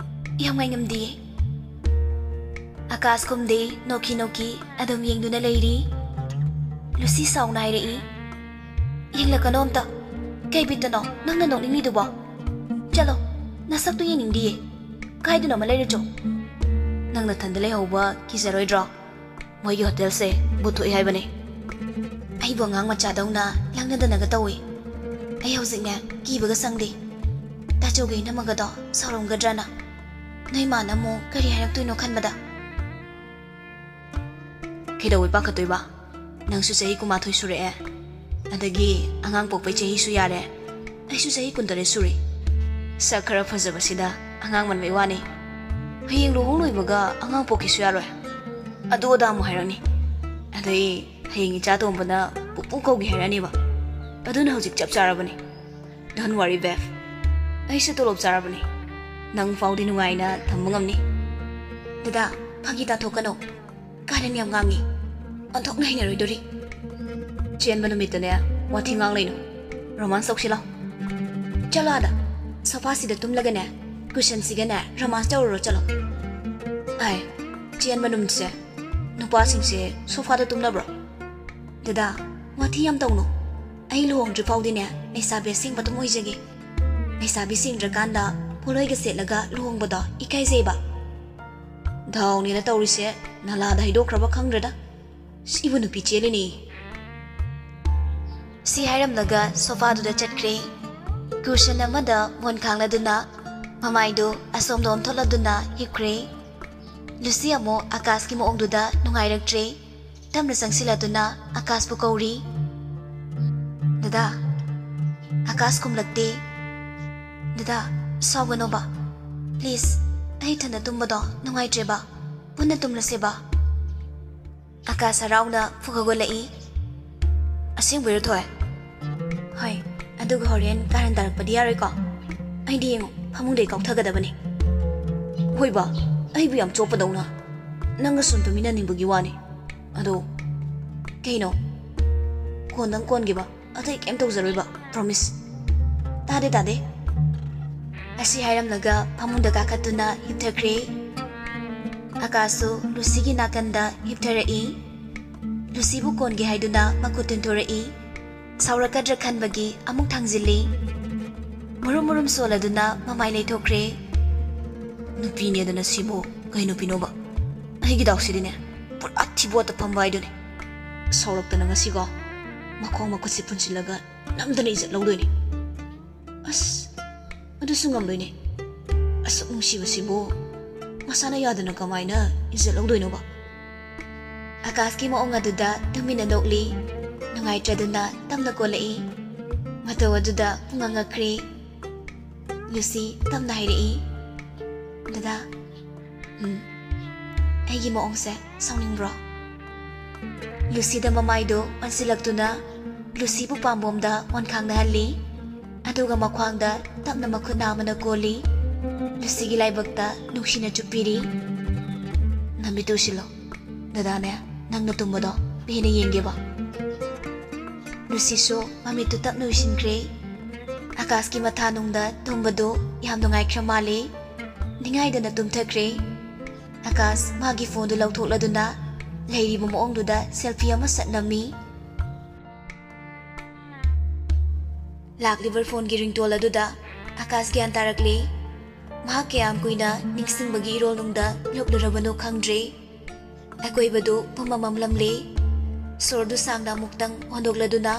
ꯌꯥꯝ ꯉꯥꯏꯉꯝꯗꯤꯌꯦ꯫" ꯑꯀꯥꯁ ꯈꯨꯝꯗꯦ, ꯅꯣꯛꯈꯤ ꯅꯣꯛꯈꯤ ꯑꯗꯨꯝ ꯌꯦꯡꯗꯨꯅ ꯂꯩꯔꯤ꯫ ꯂꯨꯁꯤ ꯁꯥꯎꯅ ꯍꯥꯏꯔꯛꯏ, "ꯌꯦꯡꯂꯛꯀꯅꯣ ꯑꯝꯇ꯫ ꯀꯩ ꯕꯤꯠꯇꯅꯣ ꯅꯪꯅ ꯅꯣꯛꯅꯤꯡꯂꯤꯗꯨꯕꯣ? ꯆꯠꯂꯣ, ꯅꯁꯛꯇꯨ ꯌꯦꯡꯅꯤꯡꯗꯤꯌꯦ꯫ ꯀꯥꯏꯗꯅꯣꯃ ꯂꯩꯔꯨꯆꯣ꯫ ꯅꯪ ꯅꯊꯟꯗ ꯂꯩꯍꯧꯕ ꯀꯤꯖꯔꯣꯏꯗ꯭ꯔꯣ? ꯃꯣꯏꯒꯤ ꯍꯣꯇꯦꯜꯁꯦ ꯚꯨꯠ ꯊꯣꯛꯏ ꯍꯥꯏꯕꯅꯦ꯫" "ꯑꯩꯕꯨ ꯑꯉꯥꯡ ꯃꯆꯥꯗꯧꯅ ꯂꯛꯅꯗꯅꯒ ꯇꯧꯏ꯫ ꯑꯩ ꯍꯧꯖꯤꯛꯅꯦ ꯀꯤꯕꯒ ꯁꯪꯗꯦ꯫ ꯇꯥꯆꯧꯒ ꯏꯅꯝꯃꯒꯗꯣ ꯁꯥꯎꯔꯝꯒꯗ꯭ꯔꯅ꯫ ꯅꯣꯏ ꯃꯥꯅ ꯑꯃꯨꯛ ꯀꯔꯤ ꯍꯥꯏꯔꯛꯇꯣꯏꯅꯣ ꯈꯟꯕꯗ꯫" "ꯀꯩꯗꯧꯕꯩ ꯄꯥꯈꯠꯇꯣꯏꯕ? ꯅꯪꯁꯨ ꯆꯍꯤ ꯀꯨꯟꯃꯥꯊꯣꯏ ꯁꯨꯔꯛꯑꯦ꯫ ꯑꯗꯒꯤ ꯑꯉꯥꯡ ꯄꯣꯛꯄꯩ ꯆꯍꯤꯁꯨ ꯌꯥꯔꯦ꯫ ꯑꯩꯁꯨ ꯆꯍꯤ ꯀꯨꯟꯇꯔꯦꯠ ꯁꯨꯔꯦ꯫ ꯁꯛ ꯈꯔ ꯐꯖꯕꯁꯤꯗ ꯑꯉꯥꯡ ꯃꯟꯕꯩ ꯋꯥꯅꯤ꯫ ꯍꯌꯦꯡ ꯂꯨꯍꯣꯡ ꯂꯣꯏꯕꯒ ꯑꯉꯥꯡ ꯄꯣꯛꯀꯦꯁꯨ ꯌꯥꯔꯣꯏ꯫ ꯑꯗꯨ ꯑꯗꯥ ꯑꯃꯨꯛ ꯍꯥꯏꯔꯛꯅꯤ꯫ ꯑꯗꯩ ꯍꯌꯦꯡ ꯏꯆꯥ ꯇꯣꯝꯕꯅ ꯄꯨꯄꯨ ꯀꯧꯒꯦ ꯍꯥꯏꯔꯛꯑꯅꯦꯕ꯫ ꯑꯗꯨꯅ ꯍꯧꯖꯤꯛ ꯆꯞ ꯆꯥꯔꯕꯅꯤ꯫ Don't worry, babe. ꯑꯩꯁꯨ ꯇꯣꯂꯣꯞ ꯆꯥꯔꯕꯅꯤ꯫ ꯅꯪ ꯐꯥꯎꯗꯤ ꯅꯨꯡꯉꯥꯏꯅ ꯊꯝꯕ ꯉꯝꯅꯤ꯫ ꯗꯗꯥ, ꯐꯥꯒꯤ ꯇꯥꯊꯣꯛꯀꯅꯣ꯫ ꯀꯥꯔꯟ ꯌꯥꯝ ꯉꯥꯡꯉꯤ꯫ ꯑꯣꯟꯊꯣꯛꯅ ꯍꯩꯅꯔꯣꯏꯗꯣꯔꯤ꯫ ꯆꯦꯟꯕ ꯅꯨꯃꯤꯠꯇꯅꯦ, ꯋꯥꯊꯤ ꯉꯥꯡ ꯂꯩꯅꯨ꯫ ꯔꯣꯃꯥꯟꯁ ꯇꯧꯁꯤ ꯂꯥꯎ꯫ ꯆꯠꯂꯣ ꯑꯥꯗ꯫ ꯁꯣꯐꯥꯁꯤꯗ ꯇꯨꯝꯂꯒꯅꯦ, ꯀꯨꯁꯟꯁꯤꯒꯅꯦ ꯔꯣꯃꯥꯟꯁ ꯇꯧꯔꯨꯔꯣ ꯆꯠꯂꯣ꯫ ꯑꯥꯏ, ꯆꯦꯟꯕ ꯅꯨꯃꯤꯠꯁꯦ ꯅꯨꯄꯥꯁꯤꯡꯁꯦ ꯁꯣꯐꯥꯗ ꯇꯨꯝꯅꯕ꯭ꯔꯣ? ꯗꯗꯥ, ꯋꯥꯊꯤ ꯌꯥꯝ ꯇꯧꯅꯨ꯫ ꯑꯩ ꯂꯨꯍꯣꯡꯗ꯭ꯔꯤ ꯐꯥꯎꯗꯤꯅꯦ ꯂꯩꯁꯥꯕꯤ ꯑꯁꯦꯡꯕ ꯑꯗꯨꯝ ꯑꯣꯏꯖꯒꯦ꯫ ꯂꯩꯁꯥꯕꯤ ꯁꯦꯡꯗ꯭ꯔꯀꯥꯟꯗ ꯄꯣꯠꯂꯣꯏꯒ ꯁꯦꯠꯂꯒ ꯂꯨꯍꯣꯡꯕꯗꯣ ꯏꯀꯥꯏꯖꯩꯕ꯫ ꯗꯥꯎꯅꯦꯅ ꯇꯧꯔꯤꯁꯦ ꯅꯂꯥꯗ ꯍꯩꯗꯣꯛꯈ꯭ꯔꯕ ꯈꯪꯗ꯭ꯔꯦꯗ꯫ ꯁꯤꯕꯨ ꯅꯨꯄꯤ ꯆꯦꯜꯂꯤꯅꯦ꯫ ꯁꯤ ꯍꯥꯏꯔꯝꯂꯒ ꯁꯣꯐꯥꯗꯨꯗ ꯆꯠꯈ꯭ꯔꯦ꯫ ꯀꯨꯁꯟ ꯑꯃꯗ ꯃꯣꯟ ꯈꯥꯡꯂꯗꯨꯅ ꯃꯃꯥꯏꯗꯨ ꯑꯁꯣꯝꯗ ꯑꯣꯟꯊꯣꯛꯂꯗꯨꯅ ꯍꯤꯞꯈ꯭ꯔꯦ꯫ ꯂꯨꯁꯤ ꯑꯃꯨꯛ ꯑꯀꯥꯁꯀꯤ ꯃꯑꯣꯡꯗꯨꯗ ꯅꯨꯡꯉꯥꯏꯔꯛꯇ꯭ꯔꯦ꯫ ꯇꯞꯅ ꯆꯪꯁꯤꯜꯂꯗꯨꯅ ꯑꯀꯥꯁꯄꯨ ꯀꯧꯔꯤ꯫ "ꯗꯗꯥ!" ꯑꯀꯥꯁ ꯈꯨꯝꯂꯛꯇꯦ꯫ "ꯗꯗꯥ, ꯁꯥꯎꯒꯅꯣꯕ꯫ Please, ꯑꯩ ꯏꯊꯟꯗ ꯇꯨꯝꯕꯗꯣ ꯅꯨꯡꯉꯥꯏꯇ꯭ꯔꯦꯕ꯫ ꯄꯨꯟꯅ ꯇꯨꯝꯂꯁꯦꯕ꯫" ꯑꯀꯥꯁ ꯍꯔꯥꯎꯅ ꯐꯨꯒꯠꯂꯛꯏ꯫ "ꯑꯁꯦꯡꯕꯩꯔꯣ ꯊꯣꯏ?" "ꯍꯣꯏ, ꯑꯗꯨꯒ ꯍꯣꯔꯦꯟ ꯀꯥꯔꯟ ꯇꯥꯔꯛꯄꯗꯤ ꯌꯥꯔꯣꯏꯀꯣ? ꯑꯩꯗꯤ ꯌꯦꯡꯉꯣ, ꯐꯃꯨꯡꯗꯩ ꯀꯥꯎꯊꯒꯗꯕꯅꯤ꯫" "ꯍꯣꯏꯕ, ꯑꯩꯕꯨ ꯌꯥꯝ ꯆꯣꯞꯄꯗꯧꯅ꯫ ꯅꯪꯒ ꯁꯨꯝ ꯇꯨꯃꯤꯟꯅꯅꯤꯡꯕꯒꯤ ꯋꯥꯅꯤ꯫ ꯑꯗꯣ, ꯀꯩꯅꯣ? ꯀꯣꯟꯗꯪ ꯀꯣꯟꯒꯦꯕ, ꯑꯇꯩ ꯀꯩꯝ ꯇꯧꯖꯔꯣꯏꯕ, promise꯫" "ꯇꯥꯗꯦ, ꯇꯥꯗꯦ꯫" ꯑꯁꯤ ꯍꯥꯏꯔꯝꯂꯒ ꯐꯃꯨꯡꯗ ꯀꯥꯈꯠꯇꯨꯅ ꯍꯤꯞꯊꯈ꯭ꯔꯦ꯫ ꯑꯀꯥꯁꯁꯨ ꯂꯨꯁꯤꯒꯤ ꯅꯥꯀꯟꯗ ꯍꯤꯞꯊꯔꯛꯏ꯫ ꯂꯨꯁꯤꯕꯨ ꯀꯣꯟꯒꯦ ꯍꯥꯏꯗꯨꯅ ꯃꯈꯨꯠ ꯇꯤꯟꯊꯣꯔꯛꯏ꯫ ꯁꯥꯎꯔꯛꯀꯗ꯭ꯔꯥ ꯈꯟꯕꯒꯤ ꯑꯃꯨꯛ ꯊꯥꯡꯖꯤꯜꯂꯤ꯫ ꯃꯨꯔꯨꯝ ꯃꯨꯔꯨꯝ ꯁꯣꯜꯂꯗꯨꯅ ꯃꯃꯥꯏ ꯂꯩꯊꯣꯛꯈ꯭ꯔꯦ꯫ "ꯅꯨꯄꯤꯅꯦꯗꯅ ꯁꯤꯕꯨ ꯀꯩ ꯅꯨꯄꯤꯅꯣꯕ? ꯑꯩꯒꯤ ꯗꯥꯎꯁꯤꯗꯤꯅꯦ, ꯄꯨꯔꯥ ꯊꯤꯕꯣꯠꯇ ꯐꯝꯕ ꯍꯥꯏꯗꯨꯅꯤ꯫ ꯁꯥꯎꯔꯛꯇꯅ ꯉꯁꯤꯀꯣ, ꯃꯈꯣꯡ ꯃꯈꯨꯠꯁꯤ ꯄꯨꯟꯁꯤꯜꯂꯒ ꯅꯝꯗꯅ ꯏꯖꯠ ꯂꯧꯗꯣꯏꯅꯤ꯫ ꯑꯁ, ꯑꯗꯨꯁꯨ ꯉꯝꯂꯣꯏꯅꯦ꯫ ꯑꯁꯨꯛ ꯅꯨꯡꯁꯤꯕꯁꯤꯕꯨ ꯃꯁꯥꯅ ꯌꯥꯗꯅ ꯀꯃꯥꯏꯅ ꯏꯖꯠ ꯂꯧꯗꯣꯏꯅꯣꯕ?" ꯑꯀꯥꯁꯀꯤ ꯃꯑꯣꯡ ꯑꯗꯨꯗ ꯇꯨꯃꯤꯟꯅ ꯅꯣꯛꯂꯤ꯫ ꯅꯨꯡꯉꯥꯏꯇ꯭ꯔꯗꯨꯅ ꯇꯞꯅ ꯀꯣꯜꯂꯛꯏ꯫ ꯃꯇꯧ ꯑꯗꯨꯗ ꯄꯨꯡꯉꯛ ꯉꯛꯈ꯭ꯔꯦ꯫ ꯂꯨꯁꯤ ꯇꯞꯅ ꯍꯥꯏꯔꯛꯏ, "ꯗꯗꯥ, ꯎꯝ, ꯑꯩꯒꯤ ꯃꯑꯣꯡꯁꯦ ꯁꯥꯎꯅꯤꯡꯕ꯭ꯔꯣ?" ꯂꯨꯁꯤꯗ ꯃꯃꯥꯏꯗꯣ ꯑꯣꯟꯁꯤꯜꯂꯛꯇꯨꯅ ꯂꯨꯁꯤꯕꯨ ꯄꯥꯝꯕꯣꯝꯗ ꯑꯣꯟꯈꯥꯡꯅꯍꯜꯂꯤ꯫ ꯑꯗꯨꯒ ꯃꯈ꯭ꯋꯥꯡꯗ ꯇꯞꯅ ꯃꯈꯨꯠ ꯅꯥꯝꯃꯅ ꯀꯣꯜꯂꯤ꯫ ꯂꯨꯁꯤꯒꯤ ꯂꯥꯏꯕꯛꯇ ꯅꯨꯡꯁꯤꯅ ꯆꯨꯞꯄꯤꯔꯤ꯫ "ꯅꯃꯤꯠꯇꯨ ꯎꯏꯁꯤꯜꯂꯣ꯫ ꯗꯗꯥꯅꯦ, ꯅꯪꯅ ꯇꯨꯝꯕꯗꯣ ꯄꯦꯟꯅ ꯌꯦꯡꯒꯦꯕ꯫" ꯂꯨꯁꯤꯁꯨ ꯃꯃꯤꯠꯇꯨ ꯇꯞꯅ ꯎꯏꯁꯤꯟꯈ꯭ꯔꯦ꯫ ꯑꯀꯥꯁꯀꯤ ꯃꯊꯥꯅꯨꯡꯗ ꯇꯨꯝꯕꯗꯨ ꯌꯥꯝ ꯅꯨꯡꯉꯥꯏꯈ꯭ꯔ ꯃꯥꯜꯂꯦ꯫ ꯅꯤꯡꯉꯥꯏꯗꯅ ꯇꯨꯝꯊꯈ꯭ꯔꯦ꯫ ꯑꯀꯥꯁ ꯃꯥꯒꯤ ꯐꯣꯟꯗꯨ ꯂꯧꯊꯣꯛꯂꯗꯨꯅ ꯂꯩꯔꯤꯕ ꯃꯑꯣꯡꯗꯨꯗ ꯁꯦꯜꯐꯤ ꯑꯃ ꯁꯠ ꯅꯝꯃꯤ꯫ ꯂꯥꯛꯂꯤꯕ ꯐꯣꯟꯒꯤ ꯔꯤꯡꯇꯣꯟ ꯑꯗꯨꯗ ꯑꯀꯥꯁ ꯒ꯭ꯌꯥꯟ ꯇꯥꯔꯛꯂꯦ꯫ ꯃꯍꯥꯛ ꯀꯌꯥꯝ ꯀꯨꯏꯅ ꯅꯤꯡꯁꯤꯡꯕꯒꯤ ꯏꯔꯣꯜꯅꯨꯡꯗ ꯂꯨꯞꯂꯨꯔꯕꯅꯣ ꯈꯪꯗ꯭ꯔꯦ꯫ ꯑꯀꯣꯏꯕꯗꯨ ꯄꯨꯝꯃꯝ ꯃꯝꯂꯝꯂꯦ꯫ ꯁꯣꯔꯗꯨ ꯁꯥꯡꯅ ꯑꯃꯨꯛꯇꯪ ꯍꯣꯟꯗꯣꯛꯂꯗꯨꯅ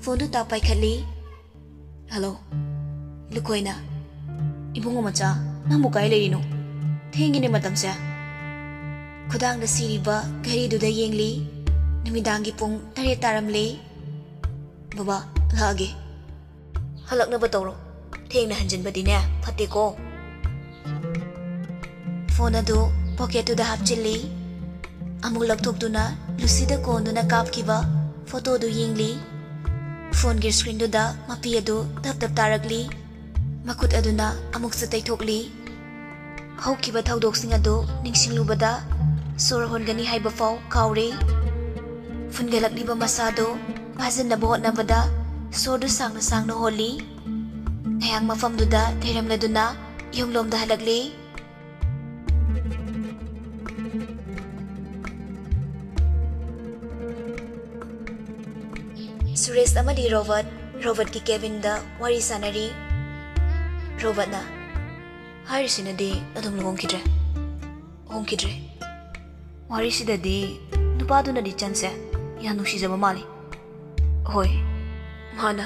ꯐꯣꯟꯗꯨ ꯇꯥꯞ ꯄꯥꯏꯈꯠꯂꯤ꯫ "ꯍꯜꯂꯣ, ꯂꯨꯈꯣꯏꯅ꯫ ꯏꯕꯨꯡꯉꯣ ꯃꯆꯥ, ꯅꯪꯕꯨ ꯀꯥꯏ ꯂꯩꯔꯤꯅꯣ? ꯊꯦꯡꯉꯤꯅꯦ ꯃꯇꯝꯁꯦ꯫" ꯈꯨꯗꯥꯡꯗ ꯁꯤꯔꯤꯕ ꯘꯔꯤꯗꯨꯗ ꯌꯦꯡꯂꯤ꯫ ꯅꯨꯃꯤꯗꯥꯡꯒꯤ ꯄꯨꯡ ꯇꯔꯦꯠ ꯇꯥꯔꯝꯂꯦ꯫ "ꯕꯕꯥ, ꯂꯥꯛꯑꯒꯦ꯫" "ꯍꯜꯂꯛꯅꯕ ꯇꯧꯔꯣ꯫ ꯊꯦꯡꯅ ꯍꯟꯖꯤꯟꯕꯗꯤꯅꯦ ꯐꯠꯇꯦꯀꯣ꯫" ꯐꯣꯟ ꯑꯗꯨ ꯄꯣꯀꯦꯠꯇꯨꯗ ꯍꯥꯞꯆꯤꯜꯂꯤ꯫ ꯑꯃꯨꯛ ꯂꯧꯊꯣꯛꯇꯨꯅ ꯂꯨꯁꯤꯗ ꯀꯣꯟꯗꯨꯅ ꯀꯥꯞꯈꯤꯕ ꯐꯣꯇꯣꯗꯨ ꯌꯦꯡꯂꯤ꯫ ꯐꯣꯟꯒꯤ ꯁ꯭ꯀ꯭ꯔꯤꯟꯗꯨꯗ ꯃꯄꯤ ꯑꯗꯨ ꯇꯞ ꯇꯞ ꯇꯥꯔꯛꯂꯤ꯫ ꯃꯈꯨꯠ ꯑꯗꯨꯅ ꯑꯃꯨꯛꯁꯨ ꯇꯩꯊꯣꯛꯂꯤ꯫ ꯍꯧꯈꯤꯕ ꯊꯧꯗꯣꯛꯁꯤꯡ ꯑꯗꯨ ꯅꯤꯡꯁꯤꯡꯂꯨꯕꯗ ꯁꯣꯔ ꯍꯣꯟꯒꯅꯤ ꯍꯥꯏꯕ ꯐꯥꯎ ꯀꯥꯎꯔꯦ꯫ ꯐꯨꯟꯒꯠꯂꯛꯂꯤꯕ ꯃꯁꯥꯗꯨ ꯐꯥꯖꯤꯟꯅꯕ ꯍꯣꯠꯅꯕꯗ ꯁꯣꯔꯗꯨ ꯁꯥꯡꯅ ꯁꯥꯡꯅ ꯍꯣꯜꯂꯤ꯫ ꯉꯥꯏꯍꯥꯛ ꯃꯐꯝꯗꯨꯗ ꯂꯩꯔꯝꯂꯗꯨꯅ ꯌꯨꯝꯂꯣꯝꯗ ꯍꯜꯂꯛꯂꯤ꯫ ꯁꯨꯔꯦꯁ ꯑꯃꯗꯤ ꯔꯣꯕꯔꯠ, ꯔꯣꯕꯔꯠꯀꯤ ꯀꯦꯕꯤꯟꯗ ꯋꯥꯔꯤ ꯁꯥꯟꯅꯔꯤ꯫ ꯔꯣꯕꯔꯠꯅ, "ꯍꯥꯏꯔꯤꯁꯤꯅꯗꯤ ꯑꯗꯨꯝ ꯂꯨꯍꯣꯡꯈꯤꯗ꯭ꯔꯦ, ꯍꯣꯡꯈꯤꯗ꯭ꯔꯦ꯫ ꯋꯥꯔꯤꯁꯤꯗꯗꯤ ꯅꯨꯄꯥꯗꯨꯅꯗꯤ ꯆꯟꯁꯦ ꯌꯥꯝ ꯅꯨꯡꯁꯤꯖꯕ ꯃꯥꯜꯂꯤ꯫" "ꯍꯣꯏ, ꯃꯥꯅ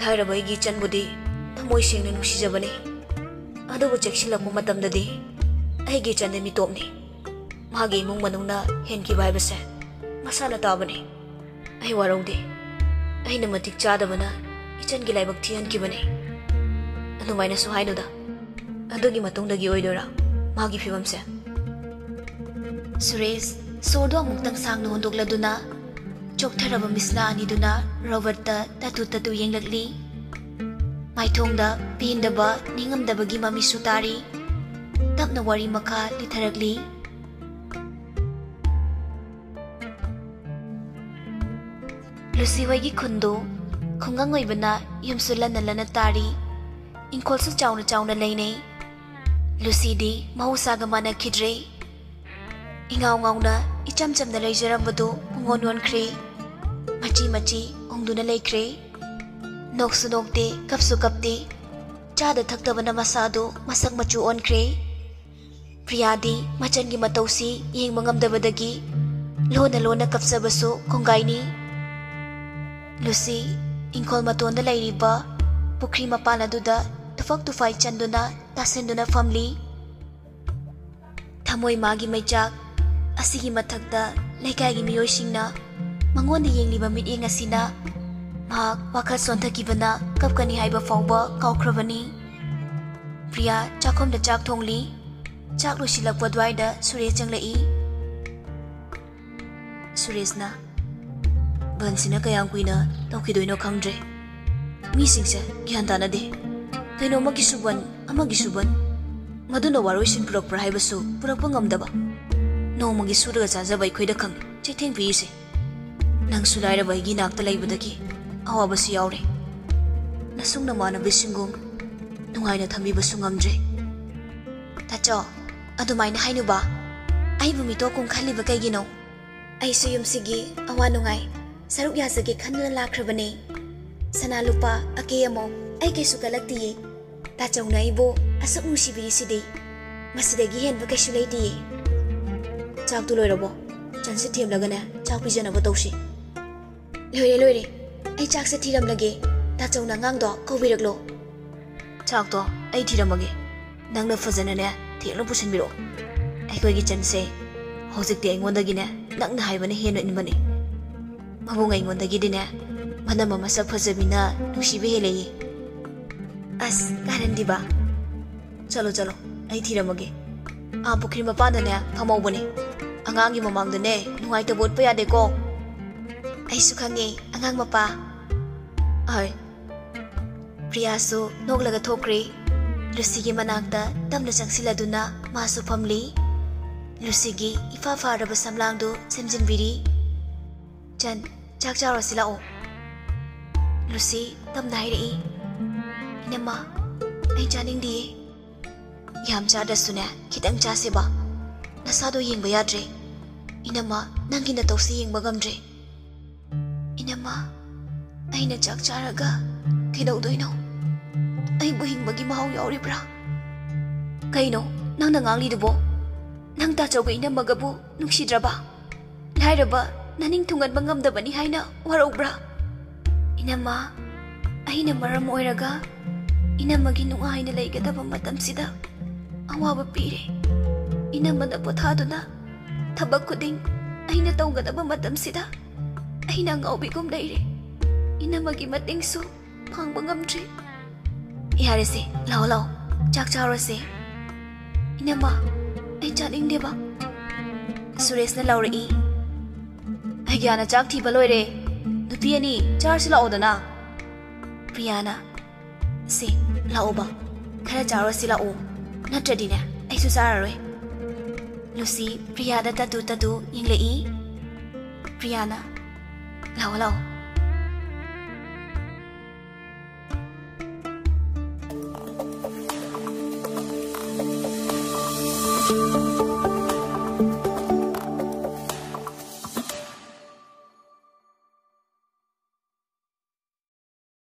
ꯂꯥꯏꯔꯕ ꯑꯩꯒꯤ ꯆꯟꯕꯨꯗꯤ ꯊꯃꯣꯏ ꯁꯦꯡꯅ ꯅꯨꯡꯁꯤꯖꯕꯅꯤ꯫ ꯑꯗꯨꯕꯨ ꯆꯦꯛꯁꯤꯜꯂꯛꯄ ꯃꯇꯝꯗꯗꯤ ꯑꯩꯒꯤ ꯆꯟꯗꯤ ꯃꯤꯇꯣꯞꯅꯤ꯫ ꯃꯥꯒꯤ ꯏꯃꯨꯡ ꯃꯅꯨꯡꯅ ꯍꯦꯟꯈꯤꯕ ꯍꯥꯏꯕꯁꯦ ꯃꯁꯥꯅ ꯇꯥꯕꯅꯤ꯫ ꯑꯩ ꯋꯥꯔꯧꯗꯦ꯫ ꯑꯩꯅ ꯃꯇꯤꯛ ꯆꯥꯗꯕꯅ ꯏꯆꯟꯒꯤ ꯂꯥꯏꯕꯛ ꯊꯤꯍꯟꯈꯤꯕꯅꯦ꯫ ꯑꯗꯨꯃꯥꯏꯅꯁꯨ ꯍꯥꯏꯅꯨꯗ꯫ ꯑꯗꯨꯒꯤ ꯃꯇꯨꯡꯗꯒꯤ ꯑꯣꯏꯗꯣꯏꯔꯥ ꯃꯥꯒꯤ ꯐꯤꯕꯝꯁꯦ? ꯁꯨꯔꯦꯁ, ꯁꯣꯔꯗꯣ ꯑꯃꯨꯛꯇꯪ ꯁꯥꯡꯅ ꯍꯣꯟꯗꯣꯛꯂꯗꯨꯅ, ꯆꯣꯛꯊꯔꯕ ꯃꯤꯠꯁꯅꯥ ꯑꯅꯤꯗꯨꯅ ꯔꯣꯕꯔꯠꯇ ꯇꯠꯇꯨ ꯇꯠꯇꯨ ꯌꯦꯡꯂꯛꯂꯤ꯫ ꯃꯥꯏꯊꯣꯡꯗ ꯄꯦꯟꯗꯕ, ꯅꯤꯡꯉꯝꯗꯕꯒꯤ ꯃꯃꯤꯁꯨ ꯇꯥꯔꯤ꯫ ꯇꯞꯅ ꯋꯥꯔꯤ ꯃꯈꯥ ꯂꯤꯊꯔꯛꯂꯤ꯫ ꯂꯨꯁꯤ ꯍꯣꯏꯒꯤ ꯈꯨꯟꯗꯨ ꯈꯨꯡꯒꯪ ꯑꯣꯏꯕꯅ ꯌꯨꯝꯁꯨ ꯂꯟꯅ ꯂꯟꯅ ꯇꯥꯔꯤ꯫ ꯏꯪꯈꯣꯜꯁꯨ ꯆꯥꯎꯅ ꯆꯥꯎꯅ ꯂꯩꯅꯩ꯫ ꯂꯨꯁꯤꯗꯤ ꯃꯍꯧꯁꯥꯒ ꯃꯥꯟꯅꯈꯤꯗ꯭ꯔꯦ꯫ ꯏꯉꯥꯎ ꯉꯥꯎꯅ ꯏꯆꯝ ꯆꯝꯅ ꯂꯩꯖꯔꯝꯕꯗꯨ ꯄꯨꯡꯑꯣꯟ ꯑꯣꯟꯈ꯭ꯔꯦ꯫ ꯃꯆꯤ ꯃꯆꯤ ꯎꯪꯗꯨꯅ ꯂꯩꯈ꯭ꯔꯦ꯫ ꯅꯣꯛꯁꯨ ꯅꯣꯛꯇꯦ, ꯀꯞꯁꯨ ꯀꯞꯇꯦ꯫ ꯆꯥꯗ ꯊꯛꯇꯕꯅ ꯃꯁꯥꯗꯨ ꯃꯁꯛ ꯃꯆꯨ ꯑꯣꯟꯈ꯭ꯔꯦ꯫ ꯄ꯭ꯔꯤꯌꯥꯗꯤ ꯃꯆꯟꯒꯤ ꯃꯇꯧꯁꯤ ꯌꯦꯡꯕ ꯉꯝꯗꯕꯗꯒꯤ ꯂꯣꯟꯅ ꯂꯣꯟꯅ ꯀꯞꯆꯕꯁꯨ ꯀꯣꯡꯒꯥꯏꯅꯤ꯫ ꯂꯨꯁꯤ ꯏꯪꯈꯣꯜ ꯃꯇꯣꯟꯗ ꯂꯩꯔꯤꯕ ꯄꯨꯈ꯭ꯔꯤ ꯃꯄꯥꯟ ꯑꯗꯨꯗ ꯇꯨꯐꯛ ꯇꯨꯐꯥꯏ ꯆꯟꯗꯨꯅ ꯇꯥꯁꯤꯟꯗꯨꯅ ꯐꯝꯂꯤ꯫ ꯊꯃꯣꯏ ꯃꯥꯒꯤ ꯃꯩꯆꯥꯛ ꯑꯁꯤꯒꯤ ꯃꯊꯛꯇ ꯂꯩꯀꯥꯏꯒꯤ ꯃꯤꯑꯣꯏꯁꯤꯡꯅ ꯃꯉꯣꯟꯗ ꯌꯦꯡꯂꯤꯕ ꯃꯤꯠꯌꯦꯡ ꯑꯁꯤꯅ ꯃꯍꯥꯛ ꯋꯥꯈꯜ ꯁꯣꯟꯊꯈꯤꯕꯅ ꯀꯞꯀꯅꯤ ꯍꯥꯏꯕ ꯐꯥꯎꯕ ꯀꯥꯎꯈ꯭ꯔꯕꯅꯤ꯫ ꯄ꯭ꯔꯤꯌꯥ ꯆꯥꯛꯈꯨꯝꯗ ꯆꯥꯛ ꯊꯣꯡꯂꯤ꯫ ꯆꯥꯛ ꯂꯣꯏꯁꯤꯜꯂꯛꯄ ꯑꯗꯨꯋꯥꯏꯗ ꯁꯨꯔꯦꯁ ꯆꯪꯂꯛꯏ꯫ ꯁꯨꯔꯦꯁꯅ, "ꯕꯟꯁꯤꯅ ꯀꯌꯥꯝ ꯀꯨꯏꯅ ꯇꯧꯈꯤꯗꯣꯏꯅꯣ ꯈꯪꯗ꯭ꯔꯦ꯫ ꯃꯤꯁꯤꯡꯁꯦ ꯒ꯭ꯌꯥꯟ ꯇꯥꯅꯗꯦ꯫ ꯀꯩꯅꯣ ꯑꯃꯒꯤꯁꯨ ꯕꯟ, ꯑꯃꯒꯤꯁꯨ ꯕꯟ꯫ ꯃꯗꯨꯅ ꯋꯥꯔꯣꯏꯁꯤꯟ ꯄꯨꯔꯛꯄ꯭ꯔꯥ ꯍꯥꯏꯕꯁꯨ ꯄꯨꯔꯛꯄ ꯉꯝꯗꯕ꯫ ꯅꯣꯡꯃꯒꯤ ꯁꯨꯔꯒ ꯆꯥꯖꯕ ꯑꯩꯈꯣꯏꯗ ꯈꯪꯉꯤ ꯆꯩꯊꯦꯡ ꯄꯤꯔꯤꯁꯦ꯫ ꯅꯪꯁꯨ ꯂꯥꯏꯔꯕ ꯑꯩꯒꯤ ꯅꯥꯛꯇ ꯂꯩꯕꯗꯒꯤ ꯑꯋꯥꯕꯁꯨ ꯌꯥꯎꯔꯦ꯫ ꯅꯁꯨꯡ ꯅꯃꯥꯟꯅꯕꯤꯁꯤꯡꯒꯨꯝ ꯅꯨꯡꯉꯥꯏꯅ ꯊꯝꯕꯤꯕꯁꯨ ꯉꯝꯗ꯭ꯔꯦ꯫" "ꯇꯥꯆꯧ, ꯑꯗꯨꯃꯥꯏꯅ ꯍꯥꯏꯅꯨꯕ꯫ ꯑꯩꯕꯨ ꯃꯤꯇꯣꯛ ꯀꯨꯝ ꯈꯜꯂꯤꯕ ꯀꯩꯒꯤꯅꯣ? ꯑꯩꯁꯨ ꯌꯨꯝꯁꯤꯒꯤ ꯑꯋꯥ ꯅꯨꯡꯉꯥꯏ ꯁꯔꯨꯛ ꯌꯥꯖꯒꯦ ꯈꯟꯗꯨꯅ ꯂꯥꯛꯈ꯭ꯔꯕꯅꯦ꯫ ꯁꯅꯥ ꯂꯨꯄꯥ, ꯑꯀꯦ ꯑꯃꯧ ꯑꯩ ꯀꯩꯁꯨ ꯀꯜꯂꯛꯇꯤꯌꯦ꯫ ꯇꯥꯆꯧꯅ ꯑꯩꯕꯨ ꯑꯁꯨꯛ ꯅꯨꯡꯁꯤꯕꯤꯔꯤꯁꯤꯗꯤ ꯃꯁꯤꯗꯒꯤ ꯍꯦꯟꯕ ꯀꯩꯁꯨ ꯂꯩꯇꯤꯌꯦ꯫" "ꯆꯥꯛꯇꯨ ꯂꯣꯏꯔꯕꯣ? ꯆꯟꯁꯦ ꯊꯦꯝꯂꯒꯅꯦ ꯆꯥꯛ ꯄꯤꯖꯅꯕ ꯇꯧꯁꯤ꯫" "ꯂꯣꯏꯔꯦ, ꯂꯣꯏꯔꯦ꯫ ꯑꯩ ꯆꯥꯛꯁꯦ ꯊꯤꯔꯝꯂꯒꯦ꯫ ꯇꯥꯆꯧꯅ ꯑꯉꯥꯡꯗꯣ ꯀꯧꯕꯤꯔꯛꯂꯣ꯫" "ꯆꯥꯛꯇꯣ ꯑꯩ ꯊꯤꯔꯝꯃꯒꯦ꯫ ꯅꯪꯅ ꯐꯖꯅꯅꯦ ꯊꯦꯡꯅ ꯄꯨꯁꯤꯟꯕꯤꯔꯛꯑꯣ꯫ ꯑꯩꯈꯣꯏꯒꯤ ꯆꯟꯁꯦ ꯍꯧꯖꯤꯛꯇꯤ ꯑꯩꯉꯣꯟꯗꯒꯤꯅꯦ ꯅꯪꯅ ꯍꯥꯏꯕꯅ ꯍꯦꯟꯅ ꯏꯟꯕꯅꯤ꯫ ꯃꯕꯨꯡ ꯑꯩꯉꯣꯟꯗꯒꯤꯗꯤꯅꯦ ꯃꯅꯝ ꯑꯃ ꯃꯁꯛ ꯐꯖꯕꯤꯅ ꯅꯨꯡꯁꯤꯕ ꯍꯦꯜꯂꯦꯌꯦ꯫ ꯑꯁ, ꯀꯥꯔꯟꯗꯤꯕ꯫ ꯆꯠꯂꯣ, ꯆꯠꯂꯣ, ꯑꯩ ꯊꯤꯔꯝꯃꯒꯦ꯫ ꯑꯥ, ꯄꯨꯈ꯭ꯔꯤ ꯃꯄꯥꯟꯗꯅꯦ ꯐꯝꯍꯧꯕꯅꯦ꯫ ꯑꯉꯥꯡꯒꯤ ꯃꯃꯥꯡꯗꯅꯦ ꯅꯨꯡꯉꯥꯏꯇꯕ ꯎꯠꯄ ꯌꯥꯗꯦꯀꯣ꯫ ꯑꯩꯁꯨ ꯈꯪꯉꯦ, ꯑꯉꯥꯡ ꯃꯄꯥ꯫ ꯑꯍꯣꯏ꯫ ꯄ꯭ꯔꯤꯌꯥꯁꯨ ꯅꯣꯛꯂꯒ ꯊꯣꯛꯈ꯭ꯔꯦ꯫ ꯂꯨꯁꯤꯒꯤ ꯃꯅꯥꯛꯇ ꯇꯞꯅ ꯆꯪꯁꯤꯜꯂꯗꯨꯅ ꯃꯥꯁꯨ ꯐꯝꯂꯤ꯫ ꯂꯨꯁꯤꯒꯤ ꯏꯐꯥ ꯐꯥꯔꯕ ꯁꯝꯂꯥꯡꯗꯨ ꯁꯦꯝꯖꯤꯟꯕꯤꯔꯤ꯫ "ꯆꯟ, ꯆꯥꯛ ꯆꯥꯔꯨꯁꯤ ꯂꯥꯛꯑꯣ꯫" ꯂꯨꯁꯤ ꯇꯞꯅ ꯍꯥꯏꯔꯛꯏ, "ꯏꯅꯝꯃ, ꯑꯩ ꯆꯥꯅꯤꯡꯗꯤꯌꯦ꯫" "ꯌꯥꯝ ꯆꯥꯗ꯭ꯔꯁꯨꯅꯦ, ꯈꯤꯇꯪ ꯆꯥꯁꯦꯕ꯫ ꯅꯁꯥꯗꯣ ꯌꯦꯡꯕ ꯌꯥꯗ꯭ꯔꯦ꯫ ꯏꯅꯝꯃ, ꯅꯪꯒꯤ ꯅꯇꯧꯁꯤ ꯌꯦꯡꯕ ꯉꯝꯗ꯭ꯔꯦ꯫" "ꯏꯅꯝꯃ, ꯑꯩꯅ ꯆꯥꯛ ꯆꯥꯔꯒ ꯀꯩꯗꯧꯗꯣꯏꯅꯣ? ꯑꯩꯕꯨ ꯍꯤꯡꯕꯒꯤ ꯃꯍꯥꯎ ꯌꯥꯎꯔꯤꯕ꯭ꯔꯥ?" "ꯀꯩꯅꯣ ꯅꯪꯅ ꯉꯥꯡꯂꯤꯗꯨꯕꯣ? ꯅꯪ ꯇꯥꯆꯧꯒ ꯏꯅꯝꯃꯒꯕꯨ ꯅꯨꯡꯁꯤꯗ꯭ꯔꯕ? ꯂꯥꯏꯔꯕ ꯅꯅꯤꯡ ꯊꯨꯡꯍꯟꯕ ꯉꯝꯗꯕꯅꯤ ꯍꯥꯏꯅ ꯋꯥꯔꯧꯕ꯭ꯔꯥ?" "ꯏꯅꯝꯃ, ꯑꯩꯅ ꯃꯔꯝ ꯑꯣꯏꯔꯒ ꯏꯅꯝꯃꯒꯤ ꯅꯨꯡꯉꯥꯏꯅ ꯂꯩꯒꯗꯕ ꯃꯇꯝꯁꯤꯗ ꯑꯋꯥꯕ ꯄꯤꯔꯦ꯫ ꯏꯅꯝꯃꯅ ꯄꯣꯊꯥꯗꯨꯅ ꯊꯕꯛ ꯈꯨꯗꯤꯡ ꯑꯩꯅ ꯇꯧꯒꯗꯕ ꯃꯇꯝꯁꯤꯗ ꯑꯩꯅ ꯑꯉꯥꯎꯕꯤꯒꯨꯝ ꯂꯩꯔꯦ꯫ ꯏꯅꯝꯃꯒꯤ ꯃꯇꯦꯡꯁꯨ ꯐꯪꯕ ꯉꯝꯗ꯭ꯔꯤ꯫" "ꯌꯥꯔꯦꯁꯦ, ꯂꯥꯛꯑꯣ, ꯂꯥꯛꯑꯣ, ꯆꯥꯛ ꯆꯥꯔꯨꯔꯁꯦ꯫" "ꯏꯅꯝꯃ, ꯑꯩ ꯆꯥꯅꯤꯡꯗꯦꯕ꯫" ꯁꯨꯔꯦꯁꯅ ꯂꯥꯎꯔꯛꯏ, "ꯑꯩꯒ꯭ꯌꯥꯅ ꯆꯥꯛ ꯊꯤꯕ ꯂꯣꯏꯔꯦ꯫ ꯅꯨꯄꯤ ꯑꯅꯤ, ꯆꯥꯔꯁꯤ ꯂꯥꯛꯑꯣꯗꯅ꯫" ꯄ꯭ꯔꯤꯌꯥꯅ, "ꯁꯦ, ꯂꯥꯛꯑꯣꯕ, ꯈꯔ ꯆꯥꯔꯨꯔꯁꯤ ꯂꯥꯛꯑꯣ, ꯅꯠꯇ꯭ꯔꯗꯤꯅꯦ ꯑꯩꯁꯨ ꯆꯥꯔꯔꯣꯏ꯫" ꯂꯨꯁꯤ ꯄ꯭ꯔꯤꯌꯥꯗ ꯇꯠꯇꯨ ꯇꯠꯇꯨ ꯌꯦꯡꯂꯛꯏ꯫ ꯄ꯭ꯔꯤꯌꯥꯅ, "ꯂꯥꯛꯑꯣ, ꯂꯥꯛꯑꯣ,